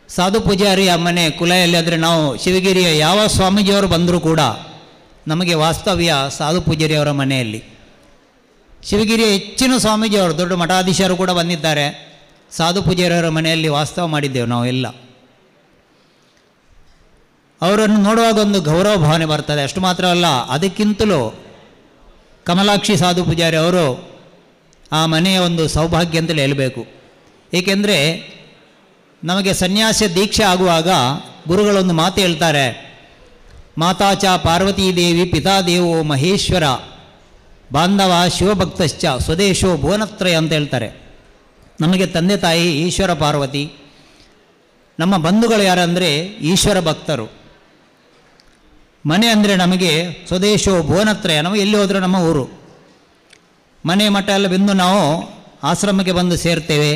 ಸಾಧು ಪೂಜಾರಿಯ ಮನೆ ಕುಲೆಯಲ್ಲಿ ಆದರೆ ನಾವು ಶಿವಗಿರಿಯ ಯಾವ ಸ್ವಾಮೀಜಿಯವರು ಬಂದರೂ ಕೂಡ ನಮಗೆ ವಾಸ್ತವ್ಯ ಸಾಧು ಪೂಜಾರಿಯವರ ಮನೆಯಲ್ಲಿ. ಶಿವಗಿರಿಯ ಹೆಚ್ಚಿನ ಸ್ವಾಮೀಜಿಯವರು, ದೊಡ್ಡ ಮಠಾಧೀಶರು ಕೂಡ ಬಂದಿದ್ದಾರೆ. ಸಾಧು ಪೂಜಾರಿಯವರ ಮನೆಯಲ್ಲಿ ವಾಸ್ತವ ಮಾಡಿದ್ದೆವು ನಾವೆಲ್ಲ. ಅವರನ್ನು ನೋಡುವಾಗ ಒಂದು ಗೌರವ ಭಾವನೆ ಬರ್ತದೆ. ಅಷ್ಟು ಮಾತ್ರವಲ್ಲ, ಅದಕ್ಕಿಂತಲೂ ಕಮಲಾಕ್ಷಿ ಸಾಧು ಪೂಜಾರಿ ಅವರು ಆ ಮನೆಯ ಒಂದು ಸೌಭಾಗ್ಯ ಅಂತಲೇ ಹೇಳಬೇಕು. ಏಕೆಂದರೆ ನಮಗೆ ಸನ್ಯಾಸ ದೀಕ್ಷೆ ಆಗುವಾಗ ಗುರುಗಳೊಂದು ಮಾತು ಹೇಳ್ತಾರೆ, ಮಾತಾಚ ಪಾರ್ವತೀದೇವಿ ಪಿತಾದೇವೋ ಮಹೇಶ್ವರ ಬಾಂಧವ ಶಿವಭಕ್ತಶ್ಚ ಸ್ವದೇಶೋ ಭುವನತ್ರಯ ಅಂತ ಹೇಳ್ತಾರೆ. ನಮಗೆ ತಂದೆ ತಾಯಿ ಈಶ್ವರ ಪಾರ್ವತಿ, ನಮ್ಮ ಬಂಧುಗಳು ಯಾರಂದರೆ ಈಶ್ವರ ಭಕ್ತರು. ಮನೆ ಅಂದರೆ ನಮಗೆ ಸ್ವದೇಶೋ ಭುವನತ್ರಯ, ನಮಗೆ ಎಲ್ಲಿ ಹೋದರೂ ನಮ್ಮ ಊರು, ಮನೆ ಮಠ ಎಲ್ಲ ಬಂದು ನಾವು ಆಶ್ರಮಕ್ಕೆ ಬಂದು ಸೇರ್ತೇವೆ.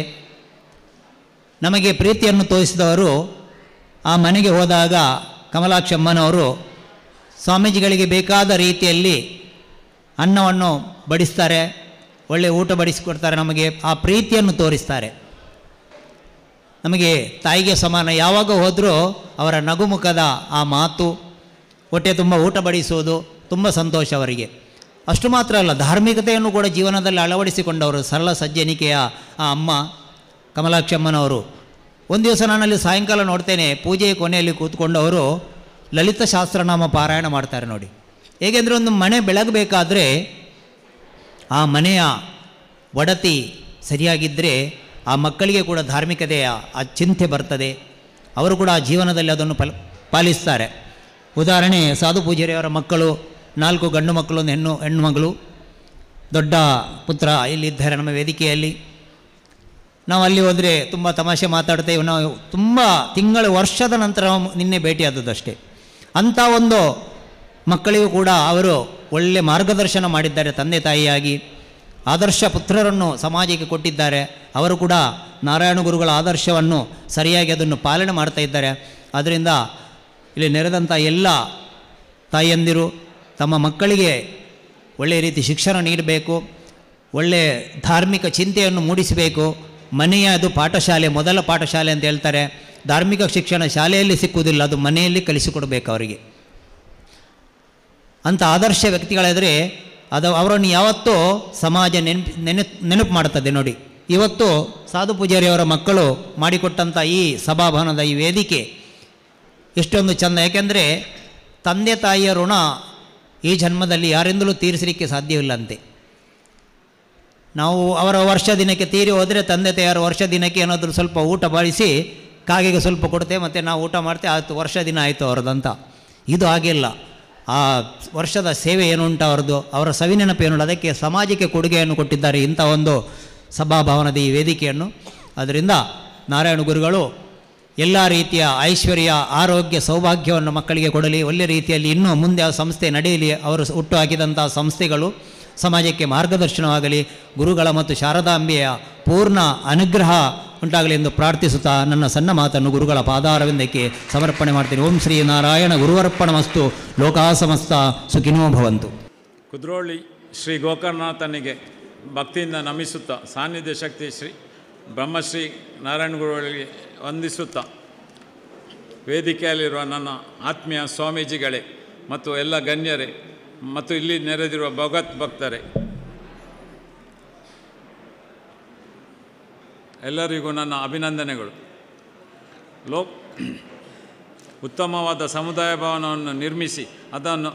ನಮಗೆ ಪ್ರೀತಿಯನ್ನು ತೋರಿಸಿದವರು ಆ ಮನೆಗೆ ಹೋದಾಗ ಕಮಲಾಕ್ಷಮ್ಮನವರು ಸ್ವಾಮೀಜಿಗಳಿಗೆ ಬೇಕಾದ ರೀತಿಯಲ್ಲಿ ಅನ್ನವನ್ನು ಬಡಿಸ್ತಾರೆ, ಒಳ್ಳೆಯ ಊಟ ಬಡಿಸಿಕೊಡ್ತಾರೆ, ನಮಗೆ ಆ ಪ್ರೀತಿಯನ್ನು ತೋರಿಸ್ತಾರೆ. ನಮಗೆ ತಾಯಿಗೆ ಸಮಾನ. ಯಾವಾಗ ಹೋದರೂ ಅವರ ನಗುಮುಖದ ಆ ಮಾತು, ಹೊಟ್ಟೆ ತುಂಬ ಊಟ ಬಡಿಸೋದು ತುಂಬ ಸಂತೋಷ ಅವರಿಗೆ. ಅಷ್ಟು ಮಾತ್ರ ಅಲ್ಲ, ಧಾರ್ಮಿಕತೆಯನ್ನು ಕೂಡ ಜೀವನದಲ್ಲಿ ಅಳವಡಿಸಿಕೊಂಡವರು ಸರಳ ಸಜ್ಜನಿಕೆಯ ಆ ಅಮ್ಮ ಕಮಲಾಕ್ಷಮ್ಮನವರು. ಒಂದು ದಿವಸ ನಾನಲ್ಲಿ ಸಾಯಂಕಾಲ ನೋಡ್ತೇನೆ, ಪೂಜೆಯ ಕೊನೆಯಲ್ಲಿ ಕೂತ್ಕೊಂಡವರು ಲಲಿತ ಶಾಸ್ತ್ರನಾಮ ಪಾರಾಯಣ ಮಾಡ್ತಾರೆ ನೋಡಿ. ಹೇಗೆಂದರೆ ಒಂದು ಮನೆ ಬೆಳಗಬೇಕಾದ್ರೆ ಆ ಮನೆಯ ಒಡತಿ ಸರಿಯಾಗಿದ್ದರೆ ಆ ಮಕ್ಕಳಿಗೆ ಕೂಡ ಧಾರ್ಮಿಕತೆಯ ಆ ಚಿಂತೆ ಬರ್ತದೆ, ಅವರು ಕೂಡ ಆ ಜೀವನದಲ್ಲಿ ಅದನ್ನು ಪಾಲಿಸ್ತಾರೆ. ಉದಾಹರಣೆ, ಸಾಧು ಪೂಜಾರಿಯವರ ಮಕ್ಕಳು 4 ಗಂಡು ಮಕ್ಕಳು, ಒಂದು ಹೆಣ್ಣು ಮಗಳು. ದೊಡ್ಡ ಪುತ್ರ ಇಲ್ಲಿದ್ದಾರೆ ನಮ್ಮ ವೇದಿಕೆಯಲ್ಲಿ. ನಾವು ಅಲ್ಲಿ ಹೋದರೆ ತುಂಬ ತಮಾಷೆ ಮಾತಾಡ್ತೇವೆ. ನಾವು ತುಂಬ ತಿಂಗಳ ವರ್ಷದ ನಂತರ ನಿನ್ನೆ ಭೇಟಿಯಾದದ್ದಷ್ಟೇ. ಅಂಥ ಒಂದು ಮಕ್ಕಳಿಗೂ ಕೂಡ ಅವರು ಒಳ್ಳೆ ಮಾರ್ಗದರ್ಶನ ಮಾಡಿದ್ದಾರೆ. ತಂದೆ ತಾಯಿಯಾಗಿ ಆದರ್ಶ ಪುತ್ರರನ್ನು ಸಮಾಜಕ್ಕೆ ಕೊಟ್ಟಿದ್ದಾರೆ. ಅವರು ಕೂಡ ನಾರಾಯಣ ಗುರುಗಳ ಆದರ್ಶವನ್ನು ಸರಿಯಾಗಿ ಅದನ್ನು ಪಾಲನೆ ಮಾಡ್ತಾ ಇದ್ದಾರೆ. ಆದ್ದರಿಂದ ಇಲ್ಲಿ ನೆರೆದಂಥ ಎಲ್ಲ ತಾಯಿಯಂದಿರು ತಮ್ಮ ಮಕ್ಕಳಿಗೆ ಒಳ್ಳೆಯ ರೀತಿ ಶಿಕ್ಷಣ ನೀಡಬೇಕು, ಒಳ್ಳೆಯ ಧಾರ್ಮಿಕ ಚಿಂತೆಯನ್ನು ಮೂಡಿಸಬೇಕು. ಮನೆಯ ಅದು ಪಾಠಶಾಲೆ, ಮೊದಲ ಪಾಠಶಾಲೆ ಅಂತ ಹೇಳ್ತಾರೆ. ಧಾರ್ಮಿಕ ಶಿಕ್ಷಣ ಶಾಲೆಯಲ್ಲಿ ಸಿಕ್ಕುವುದಿಲ್ಲ, ಅದು ಮನೆಯಲ್ಲಿ ಕಲಿಸಿಕೊಡಬೇಕು ಅವರಿಗೆ. ಅಂಥ ಆದರ್ಶ ವ್ಯಕ್ತಿಗಳಾದರೆ ಅದು ಅವರನ್ನು ಯಾವತ್ತೂ ಸಮಾಜ ನೆನಪು ಮಾಡ್ತದೆ ನೋಡಿ. ಇವತ್ತು ಸಾಧು ಪೂಜಾರಿಯವರ ಮಕ್ಕಳು ಮಾಡಿಕೊಟ್ಟಂಥ ಈ ಸಭಾಭವನದ ಈ ವೇದಿಕೆ ಎಷ್ಟೊಂದು ಚೆಂದ. ಯಾಕೆಂದರೆ ತಂದೆ ತಾಯಿಯ ಋಣ ಈ ಜನ್ಮದಲ್ಲಿ ಯಾರಿಂದಲೂ ತೀರಿಸಲಿಕ್ಕೆ ಸಾಧ್ಯವಿಲ್ಲಂತೆ. ನಾವು ಅವರ ವರ್ಷ ದಿನಕ್ಕೆ ತೀರಿ ಹೋದರೆ ತಂದೆ ತಾಯಿಯರ ವರ್ಷ ದಿನಕ್ಕೆ ಏನಾದರೂ ಸ್ವಲ್ಪ ಊಟ ಬಡಿಸಿ ಕಾಗೆಗೆ ಸ್ವಲ್ಪ ಕೊಡ್ತೇವೆ, ಮತ್ತು ನಾವು ಊಟ ಮಾಡ್ತೇವೆ, ಆಯಿತು ವರ್ಷ ದಿನ ಆಯಿತು ಅವ್ರದ್ದಂತ. ಇದು ಹಾಗಿಲ್ಲ. ಆ ವರ್ಷದ ಸೇವೆ ಏನುಂಟು ಅವ್ರದ್ದು, ಅವರ ಸವಿನೆನಪು ಏನುಂಟು, ಅದಕ್ಕೆ ಸಮಾಜಕ್ಕೆ ಕೊಡುಗೆಯನ್ನು ಕೊಟ್ಟಿದ್ದಾರೆ ಇಂಥ ಒಂದು ಸಭಾಭವನದ ಈ ವೇದಿಕೆಯನ್ನು. ಅದರಿಂದ ನಾರಾಯಣ ಗುರುಗಳು ಎಲ್ಲ ರೀತಿಯ ಐಶ್ವರ್ಯ, ಆರೋಗ್ಯ, ಸೌಭಾಗ್ಯವನ್ನು ಮಕ್ಕಳಿಗೆ ಕೊಡಲಿ. ಒಳ್ಳೆಯ ರೀತಿಯಲ್ಲಿ ಇನ್ನೂ ಮುಂದೆ ಆ ಸಂಸ್ಥೆ ನಡೆಯಲಿ. ಅವರು ಹುಟ್ಟು ಹಾಕಿದಂಥ ಸಂಸ್ಥೆಗಳು ಸಮಾಜಕ್ಕೆ ಮಾರ್ಗದರ್ಶನವಾಗಲಿ. ಗುರುಗಳ ಮತ್ತು ಶಾರದಾಂಬೆಯ ಪೂರ್ಣ ಅನುಗ್ರಹ ಉಂಟಾಗಲಿ ಎಂದು ಪ್ರಾರ್ಥಿಸುತ್ತಾ ನನ್ನ ಸಣ್ಣ ಮಾತನ್ನು ಗುರುಗಳ ಪಾದಾರವಿಂದಕ್ಕೆ ಸಮರ್ಪಣೆ ಮಾಡ್ತೀನಿ. ಓಂ ಶ್ರೀ ನಾರಾಯಣ ಗುರುವರ್ಪಣಮಸ್ತು. ಲೋಕಾ ಸಮಸ್ತ ಸುಖಿನೋ ಭವಂತು. ಕುದ್ರೋಳಿ ಶ್ರೀ ಗೋಕರ್ಣನಾಥನಿಗೆ ಭಕ್ತಿಯಿಂದ ನಮಿಸುತ್ತಾ, ಸಾನ್ನಿಧ್ಯ ಶಕ್ತಿ ಶ್ರೀ ಬ್ರಹ್ಮಶ್ರೀ ನಾರಾಯಣ ಗುರುಗಳಿಗೆ ವಂದಿಸುತ್ತಾ, ವೇದಿಕೆಯಲ್ಲಿರುವ ನನ್ನ ಆತ್ಮೀಯ ಸ್ವಾಮೀಜಿಗಳೇ ಮತ್ತು ಎಲ್ಲ ಗಣ್ಯರೇ ಮತ್ತು ಇಲ್ಲಿ ನೆರೆದಿರುವ ಭಗವತ್ ಭಕ್ತರೇ, ಎಲ್ಲರಿಗೂ ನನ್ನ ಅಭಿನಂದನೆಗಳು. ಉತ್ತಮವಾದ ಸಮುದಾಯ ಭವನವನ್ನು ನಿರ್ಮಿಸಿ ಅದನ್ನು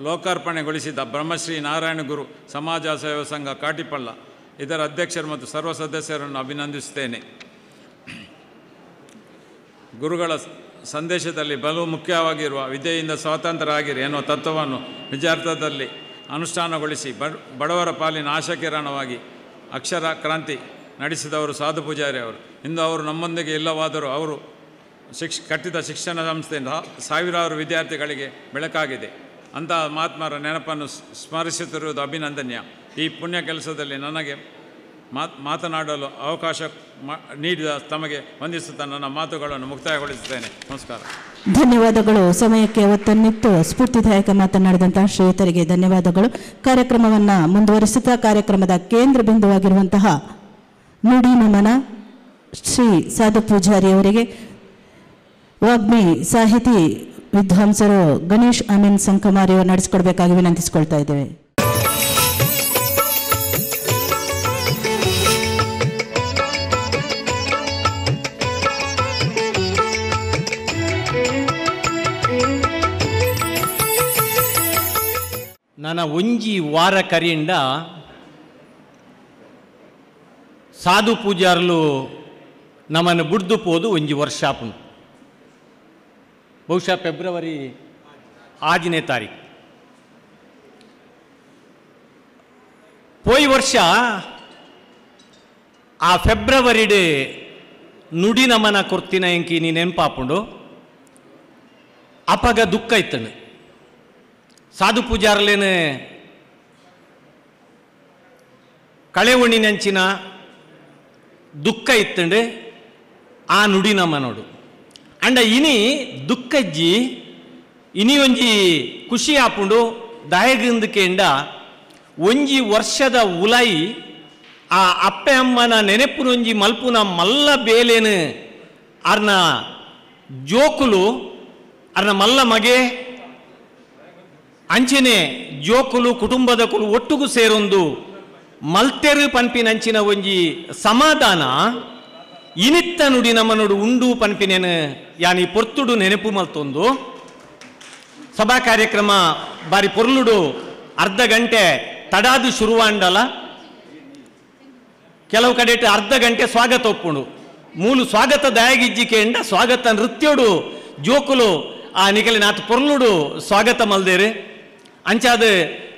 ಲೋಕಾರ್ಪಣೆಗೊಳಿಸಿದ ಬ್ರಹ್ಮಶ್ರೀ ನಾರಾಯಣ ಗುರು ಸಮಾಜ ಸೇವಾ ಸಂಘ ಕಾಟಿಪಳ್ಳ ಇದರ ಅಧ್ಯಕ್ಷರು ಮತ್ತು ಸರ್ವ ಸದಸ್ಯರನ್ನು ಅಭಿನಂದಿಸುತ್ತೇನೆ. ಗುರುಗಳ ಸಂದೇಶದಲ್ಲಿ ಬಲು ಮುಖ್ಯವಾಗಿರುವ ವಿದ್ಯೆಯಿಂದ ಸ್ವಾತಂತ್ರ್ಯ ಆಗಿರಿ ಎನ್ನುವ ತತ್ವವನ್ನು ನಿಜಾರ್ಥದಲ್ಲಿ ಅನುಷ್ಠಾನಗೊಳಿಸಿ ಬಡವರ ಪಾಲಿನ ಆಶಾಕಿರಣವಾಗಿ ಅಕ್ಷರ ಕ್ರಾಂತಿ ನಡೆಸಿದವರು ಸಾಧು ಪೂಜಾರಿ ಅವರು. ಇಂದು ಅವರು ನಮ್ಮೊಂದಿಗೆ ಇಲ್ಲವಾದರೂ ಅವರು ಕಟ್ಟಿದ ಶಿಕ್ಷಣ ಸಂಸ್ಥೆಯಿಂದ ಸಾವಿರಾರು ವಿದ್ಯಾರ್ಥಿಗಳಿಗೆ ಬೆಳಕಾಗಿದೆ. ಅಂತಹ ಮಹಾತ್ಮರ ನೆನಪನ್ನು ಸ್ಮರಿಸುತ್ತಿರುವುದು ಅಭಿನಂದನೀಯ. ಈ ಪುಣ್ಯ ಕೆಲಸದಲ್ಲಿ ನನಗೆ ಮಾತನಾಡಲು ಅವಕಾಶ ನೀಡಿದ ತಮಗೆ ವಂದಿಸುತ್ತಾ ನನ್ನ ಮಾತುಗಳನ್ನು ಮುಕ್ತಾಯಗೊಳಿಸುತ್ತೇನೆ. ನಮಸ್ಕಾರ. ಧನ್ಯವಾದಗಳು. ಸಮಯಕ್ಕೆ ಒತ್ತನ್ನಿತ್ತು ಸ್ಫೂರ್ತಿದಾಯಕ ಮಾತನಾಡಿದಂತಹ ಶ್ರೇಯತರಿಗೆ ಧನ್ಯವಾದಗಳು. ಕಾರ್ಯಕ್ರಮವನ್ನು ಮುಂದುವರಿಸುತ್ತಾ ಕಾರ್ಯಕ್ರಮದ ಕೇಂದ್ರ ಬಿಂದುವಾಗಿರುವಂತಹ ನುಡಿ ನಮನ ಶ್ರೀ ಸಾಧು ಪೂಜಾರಿ ಅವರಿಗೆ ವಾಗ್ಮಿ ಸಾಹಿತಿ ವಿದ್ವಾಂಸರು ಗಣೇಶ್ ಅಮೀನ್ ಸಂಕಮಾರಿಯವರು ನಡೆಸಿಕೊಡ್ಬೇಕಾಗಿ ವಿನಂತಿಸಿಕೊಳ್ತಾ ಇದ್ದೇವೆ. ನನ್ನ ಒಂಜಿ ವಾರ ಕರಿಯಿಂದ ಸಾಧು ಪೂಜಾರ್ಲು ನಮ್ಮನ್ನು ಬುಡ್ದು ಪೋದು ಒಂಜಿ ವರ್ಷಾಪುನು, ಬಹುಶಃ ಫೆಬ್ರವರಿ 6ನೇ ತಾರೀಕು. ಪೋಯಿ ವರ್ಷ ಆ ಫೆಬ್ರವರಿಡ್ ನುಡಿ ನಮನ ಕೊರ್ತಿನ ಎಂಕಿ ನೀ ನೆನಪಾಪುಂಡು. ಅಪಗ ದುಃಖ ಇತ್ತನು. ಸಾಧು ಪೂಜಾರ್ಲೇನು ಕಳೆವಣಿನಂಚಿನ ದುಃಖ ಇತ್ತಂಡು ಆ ನುಡಿ ನಮನೋಡು. ಅಂಡ ಇನಿ ದುಃಖಜ್ಜಿ ಇನಿ ಒಂಜಿ ಖುಷಿ ಆಪುಂಡು. ದಾಯಗಂದಕೆಂಡ ಒಂಜಿ ವರ್ಷದ ಉಲಾಯಿ ಆ ಅಪ್ಪೆ ಅಮ್ಮನ ನೆನೆಪುನೊಂಜಿ ಮಲ್ಪುನ ಮಲ್ಲ ಬೇಲೇನು ಅರ್ನ ಜೋಕುಲು ಅರ್ನ ಮಲ್ಲ ಮಗೆ ಅಂಚನೆ ಜೋಕುಲು ಕುಟುಂಬದ ಕುಲು ಒಟ್ಟುಗು ಸೇರೊಂದು ಮಲ್ತೆರು ಪನ್ಪಿನಂಚಿನ ಒಂಜಿ ಸಮಾಧಾನ ಇನಿತ್ತ ನುಡಿ ನಮ್ಮನೋಡು ಉಂಡು ಪನ್ಪಿನೇನು ಯಾನಿ ಪೊರ್ತುಡು ನೆನಪು ಮಲ್ತೊಂದು. ಸಭಾ ಕಾರ್ಯಕ್ರಮ ಬಾರಿ ಪೊರ್ಲುಡು ಅರ್ಧ ಗಂಟೆ ತಡಾದು ಶುರುವಾಂಡಲ, ಕೆಲವು ಕಡೆ ಅರ್ಧ ಗಂಟೆ ಸ್ವಾಗತ ಒಪ್ಪುಂಡು. ಮೂಲು ಸ್ವಾಗತ ದಯಾಗಿಜ್ಜಿಕೆಂಡ ಸ್ವಾಗತ ನೃತ್ಯೋಡು ಜೋಕುಲು ಆ ನಿಕಲಿ ನಾತು ಪೊರ್ಲುಡು ಸ್ವಾಗತ ಮಲ್ದೇರು. ಅಂಚಾದ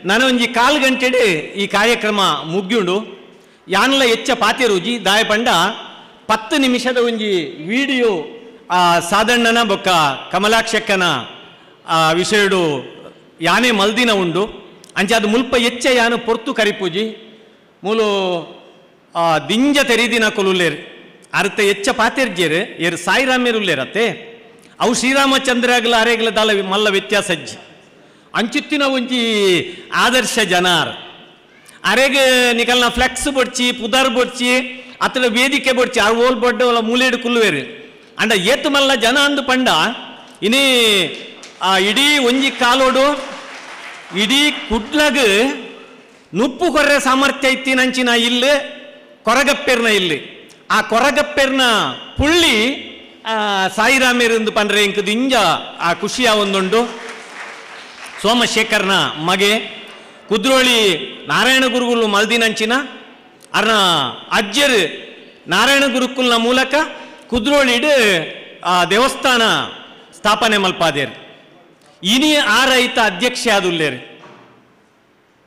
ನನೊಂಜಿ ಕಾಲು ಗಂಟೆಡು ಈ ಕಾರ್ಯಕ್ರಮ ಮುಗ್ಯುಂಡು. ಯಾನಲ ಹೆಚ್ಚ ಪಾತೆರುಜಿ ದಾಯ ಪಂಡ 10 ನಿಮಿಷದ ಒಂಜಿ ವಿಡಿಯೋ ಆ ಸಾಧಣ್ಣನ ಬೊಕ್ಕ ಕಮಲಾಕ್ಷಕ್ಕನ ಆ ವಿಷಯಡು ಯಾನೇ ಮಲ್ದಿನ ಉಂಡು. ಅಂಚಾದ ಮುಲ್ಪ ಹೆಚ್ಚ ಯಾನು ಪೊರ್ತು ಕರಿಪೂಜಿ ಮೂಲು ದಿಂಜ ತೆರೀದಿನ ಕೊಲುಲ್ಲೇರು ಅರ್ಥ ಹೆಚ್ಚ ಪಾತೆರ್ಜೇರು ಏರು ಸಾಯಿರಾಮೇರುಲ್ಲೇರತ್ತೆ ಅವು ಶ್ರೀರಾಮಚಂದ್ರಾಗಲ ಅರೆಗಲ ದಾಲ ಮಲ್ಲ ವ್ಯತ್ಯಾಸ ಅಜ್ಜಿ ಅಂಚುತ್ತಿನ ಒಂಜಿ ಆದರ್ಶ ಜನಾರ್ ಅರೆಗೆ ನಿಕಲ್ನ ಫ್ಲೆಕ್ಸ್ ಬೊಡ್ಚಿ ಪುದರ್ ಬೊಡ್ಚಿ ಅತನ ವೇದಿಕೆ ಬೊಡ್ಚಿ ಆರು ಓಲ್ ಬೊಡ್ಡ ಮೂಲೇಡು ಕುಲ್ಲುವೇರು ಅಂಡ ಏತು ಮಲ್ಲ ಜನ ಅಂದು ಪಂಡ ಇನಿ ಆ ಇಡೀ ಒಂಜಿ ಕಾಲೋಡು ಇಡೀ ಕುಡ್ಲಗ್ ನುಪ್ಪು ಕೊರ್ರೆ ಸಾಮರ್ಥ್ಯ ಇತ್ತಿನಂಚಿನ ಇಲ್ಲಿ ಕೊರಗಪ್ಪೆರ್ನ ಇಲ್ಲಿ ಆ ಕೊರಗಪ್ಪೆರ್ನ ಪುಳ್ಳಿ ಸಾಯಿರಾಮೇರಿಂದು ಪಂಡ್ರೆ ಇಂಕ ದಿಂಜ ಆ ಖುಷಿಯ ಒಂದುಂಡು. ಸೋಮಶೇಖರ್ನ ಮಗೆ ಕುದ್ರೋಳಿ ನಾರಾಯಣ ಗುರುಗುಲು ಮಲ್ದಿನಂಚಿನ ಅರ್ನ ಅಜ್ಜರು ನಾರಾಯಣ ಗುರುಕುಲ್ನ ಮೂಲಕ ಕುದ್ರೋಳಿಡು ಆ ದೇವಸ್ಥಾನ ಸ್ಥಾಪನೆ ಮಲ್ಪಾದೇರು. ಇನಿ ಆ ರೈತ ಅಧ್ಯಕ್ಷ ಆದುಲ್ಲೇರು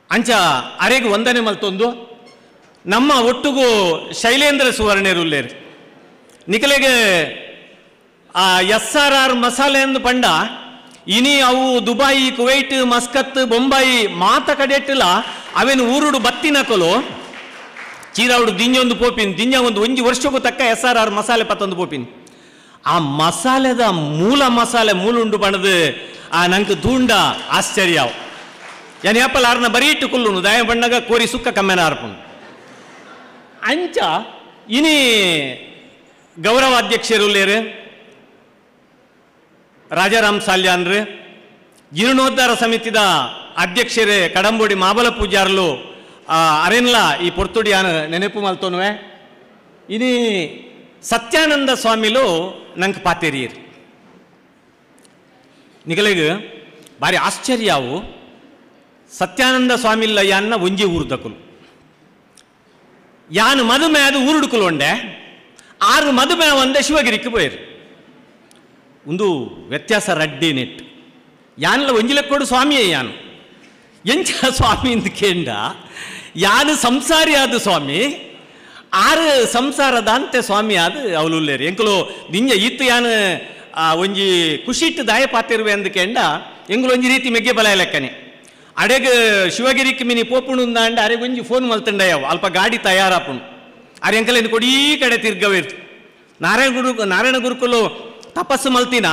ಅಂಚ ಅರೆಗೆ ವಂದನೆ ಮಲ್ತೊಂದು. ನಮ್ಮ ಒಟ್ಟುಗು ಶೈಲೇಂದ್ರ ಸುವರ್ಣೇರುಲ್ಲೇರು ನಿಕಲೆಗೆ ಆ ಎಸ್ ಆರ್ ಆರ್ ಮಸಾಲೆ ಅಂದು ಪಂಡ ಇನಿ ಅವು ದುಬಾಯಿ, ಕುವೈಟ್, ಮಸ್ಕತ್, ಬೊಂಬಾಯಿ ಮಾತ ಕಡೆಟ್ಟಿಲ್ಲ ಅವೇನು ಊರುಡು ಬತ್ತಿನಕಲು ಚೀರಾವುಡು ದಿಂಜೊಂದು ಪೋಪಿನ್, ದಿಂಜ ಒಂದು ಒಂಜಿ ವರ್ಷಕ್ಕೂ ತಕ್ಕ ಎಸ್ ಆರ್ ಆರ್ ಮಸಾಲೆ ಪತ್ತೊಂದು ಪೋಪಿನ್. ಆ ಮಸಾಲೆದ ಮೂಲ ಮಸಾಲೆ ಮೂಲುಂಡು ಪಣದು ಆ ನಂಗೆ ತೂಂಡ ಆಶ್ಚರ್ಯ. ಯಾನ್ ಯಾಪಲ ಆರ್ನ ಬರೀ ಇಟ್ಟು ಕುಲ್ಲುನು ದಾಯ ಬಣ್ಣಗ ಕೋರಿ ಸುಕ್ಕ ಕಮ್ಮೆನ ಆರ್ಪುಂಡು. ಅಂಚ ಇನಿ ಗೌರವಾಧ್ಯಕ್ಷರುಲ್ಲೇರು ರಾಜಾರಾಮ್ ಸಾಲ್ಯಾನ್ರು, ಜೀರ್ಣೋದ್ಧಾರ ಸಮಿತಿದ ಅಧ್ಯಕ್ಷರೇ ಕಡಂಬೋಡಿ ಮಾಬಲ ಪೂಜಾರ್ಲು ಅರೆನ್ಲ ಈ ಪೊರ್ತುಡಿ ಯಾನ್ ನೆನಪು ಮಲ್ತೋನುವೆ. ಇನಿ ಸತ್ಯಾನಂದ ಸ್ವಾಮಿಲು ನಂಗೆ ಪಾತೇರಿಯರು. ನಿಗಲಿಗ ಭಾರಿ ಆಶ್ಚರ್ಯವು, ಸತ್ಯಾನಂದ ಸ್ವಾಮಿಲ್ಲ ಯಾನ್ನ ಒಂಜಿ ಊರುದಕುಲು, ಯಾನು ಮದುಮೆ ಅದು ಊರುಡುಕುಲು ಉಂಡೆ, ಆರು ಮದುಮೆ ಒಂದೆ ಶಿವಗಿರಿಕ್ಕೆ ಪೋಯರು. ಒಂದು ವ್ಯತ್ಯಾಸ ರಡ್ಡಿ ನೆಟ್ ಯಾನ್ಲ ಒಂಜಿ ಲೆಕ್ಕೋಡು ಸ್ವಾಮಿಯೇ ಯಾನು ಎಂಚ ಸ್ವಾಮಿ ಅಂತ ಕೇಂಡ ಯಾನು ಸಂಸಾರಿ ಆದ ಸ್ವಾಮಿ, ಆರು ಸಂಸಾರದ ಅಂತೆ ಸ್ವಾಮಿ ಆದ ಅವಲುಲ್ಲೇರು. ಎಂಕಲು ದಿಂಜ ಇತ್ತು ಯಾನು ಒಂಜಿ ಖುಷಿಟ್ಟು ದಾಯ ಪಾತಿರುವೆ ಅಂದ ಕೇಂಡ ಎಂಕಲು ಒಂಜಿ ರೀತಿ ಮೆಗ್ಗೆ ಬಲ ಲೆಕ್ಕನೆ. ಅಡೆಗ ಶಿವಗಿರಿಕ್ ಮಿನಿ ಪೋಪುಣು ಅಂಡ ಅರೆಗೆ ಒಂಜಿ ಫೋನ್ ಮಲ್ತಂಡಯವು ಅಲ್ಪ ಗಾಡಿ ತಯಾರಾಪುಣು ಅರೆ ಎಂಕಲೇನು ಕೊಡೀ ಕಡೆ ತಿರ್ಗವೇರ್ತು. ನಾರಾಯಣ ಗುರುಕುಲು ತಪಸ್ಸು ಮಲ್ತಿನ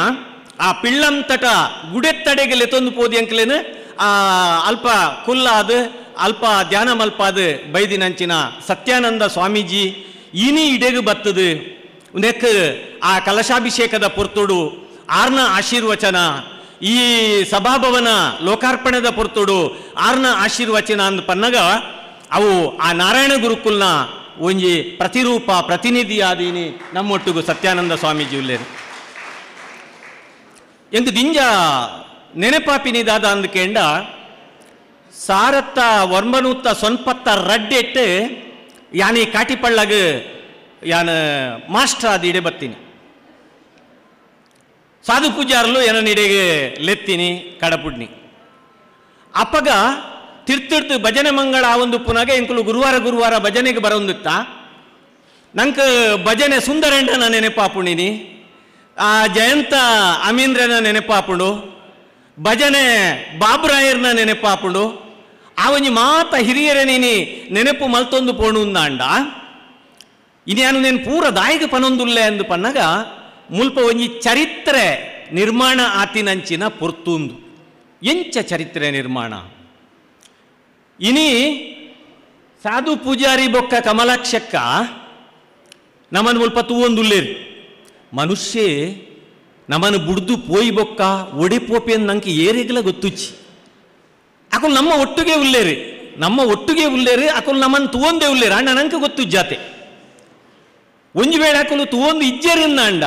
ಆ ಪಿಳ್ಳಂ ತಟ ಗುಡೆತ್ತಡೆಗೆ ಲೆತ್ತೊಂದು ಪೋದಿ ಅಂಕಲೇನು ಆ ಅಲ್ಪ ಕುಲ್ಲಾದ ಅಲ್ಪ ಧ್ಯಾನ ಮಲ್ಪಾದ ಬೈದಿನಂಚಿನ ಸತ್ಯಾನಂದ ಸ್ವಾಮೀಜಿ ಇನಿ ಇಡೆಗು ಬತ್ತದು. ನೆಕ್ ಆ ಕಲಶಾಭಿಷೇಕದ ಪೊರ್ತುಡು ಆರ್ನ ಆಶೀರ್ವಚನ, ಈ ಸಭಾಭವನ ಲೋಕಾರ್ಪಣೆದ ಪೊರ್ತುಡು ಆರ್ನ ಆಶೀರ್ವಚನ ಅಂದ್ ಪನ್ನಗ ಅವು ಆ ನಾರಾಯಣ ಗುರುಕುಲ್ನ ಒಂಜಿ ಪ್ರತಿರೂಪ ಪ್ರತಿನಿಧಿಯಾದೀನಿ ನಮ್ಮೊಟ್ಟಿಗೂ ಸತ್ಯಾನಂದ ಸ್ವಾಮೀಜಿ ಉಲ್ಲೇರು. ಎಂದು ದಿಂಜ ನೆನಪಾಪಿನಿದಾದ ಅಂದ್ಕೇಂಡ ಸಾರತ್ತ ವರ್ಮನೂತ್ತ ಸೊನ್ಪತ್ತ ರಡ್ಡೆಟ್ಟು ಯಾನಿ ಕಾಟಿಪಳ್ಳಗ ಯಾನ ಮಾಸ್ಟರ್ ಆದ ಇಡೆ ಬತ್ತೀನಿ. ಸಾಧು ಪೂಜಾರಲು ಏನನ್ನ ಇಡೆಗೆ ಲೆತ್ತೀನಿ ಕಡಪುಡ್ನಿ. ಅಪ್ಪಗ ತಿರ್ತಿರ್ತು ಭಜನೆ ಮಂಗಳ ಆ ಒಂದು ಪುನಗ ಎಂಕುಲು ಗುರುವಾರ ಗುರುವಾರ ಭಜನೆಗೆ ಬರೋಂದಿತ್ತ. ನಂಗೆ ಭಜನೆ ಸುಂದರಂಡನ ನೆನಪಾಪುಣಿನಿ, ಆ ಜಯಂತ ಅಮೀಂದ್ರನ ನೆನಪಾಪುಂಡು, ಭಜನೆ ಬಾಬುರಾಯರ್ನ ನೆನಪಾಪುಂಡು, ಆ ಒಂಜಿ ಮಾತ ಹಿರಿಯರ ನೀನಿ ನೆನಪು ಮಲ್ತೊಂದು ಪೋಣು ಅಂಡ ಇನ್ಯಾನು ನೇನು ಪೂರ ದಾಯಿಗೆ ಪನೊಂದುಲ್ಲೆ ಅಂದು ಪನ್ನಗ ಮುಲ್ಪ ಒಂಜಿ ಚರಿತ್ರೆ ನಿರ್ಮಾಣ ಆತಿನಂಚಿನ ಪೊರ್ತುಂದು. ಎಂಚ ಚರಿತ್ರೆ ನಿರ್ಮಾಣ ಇನಿ ಸಾಧು ಪೂಜಾರಿ ಬೊಕ್ಕ ಕಮಲಾಕ್ಷಕ್ಕ ನಮನ್ ಮುಲ್ಪ ತೂವೊಂದುಲ್ಲೇರಿ. ಮನುಷ್ಯೆ ನಮನ್ ಬುಡ್ದು ಪೋಯಿ ಬೊಕ್ಕ ಒಡಿ ಪೋಪಿ ಅಂದ್ ನಂಗೆ ಏರಿಗಲ ಗೊತ್ತುಚ್ಚಿ. ಅಕುಲ್ ನಮ್ಮ ಒಟ್ಟಿಗೆ ಉಲ್ಲೇರಿ, ನಮ್ಮ ಒಟ್ಟಿಗೆ ಉಲ್ಲೇರಿ, ಅಕುಲ್ ನಮ್ಮನ್ನು ತೂವೊಂದೇ ಉಲ್ಲೇರಿ ಅಣ್ಣ ನಂಗೆ ಗೊತ್ತು ಜಾತೆ. ಒಂಜಿ ವೇಳೆ ಅಕುಲು ತೂವೊಂದು ಇಜ್ಜರಿಂದ ಅಂಡ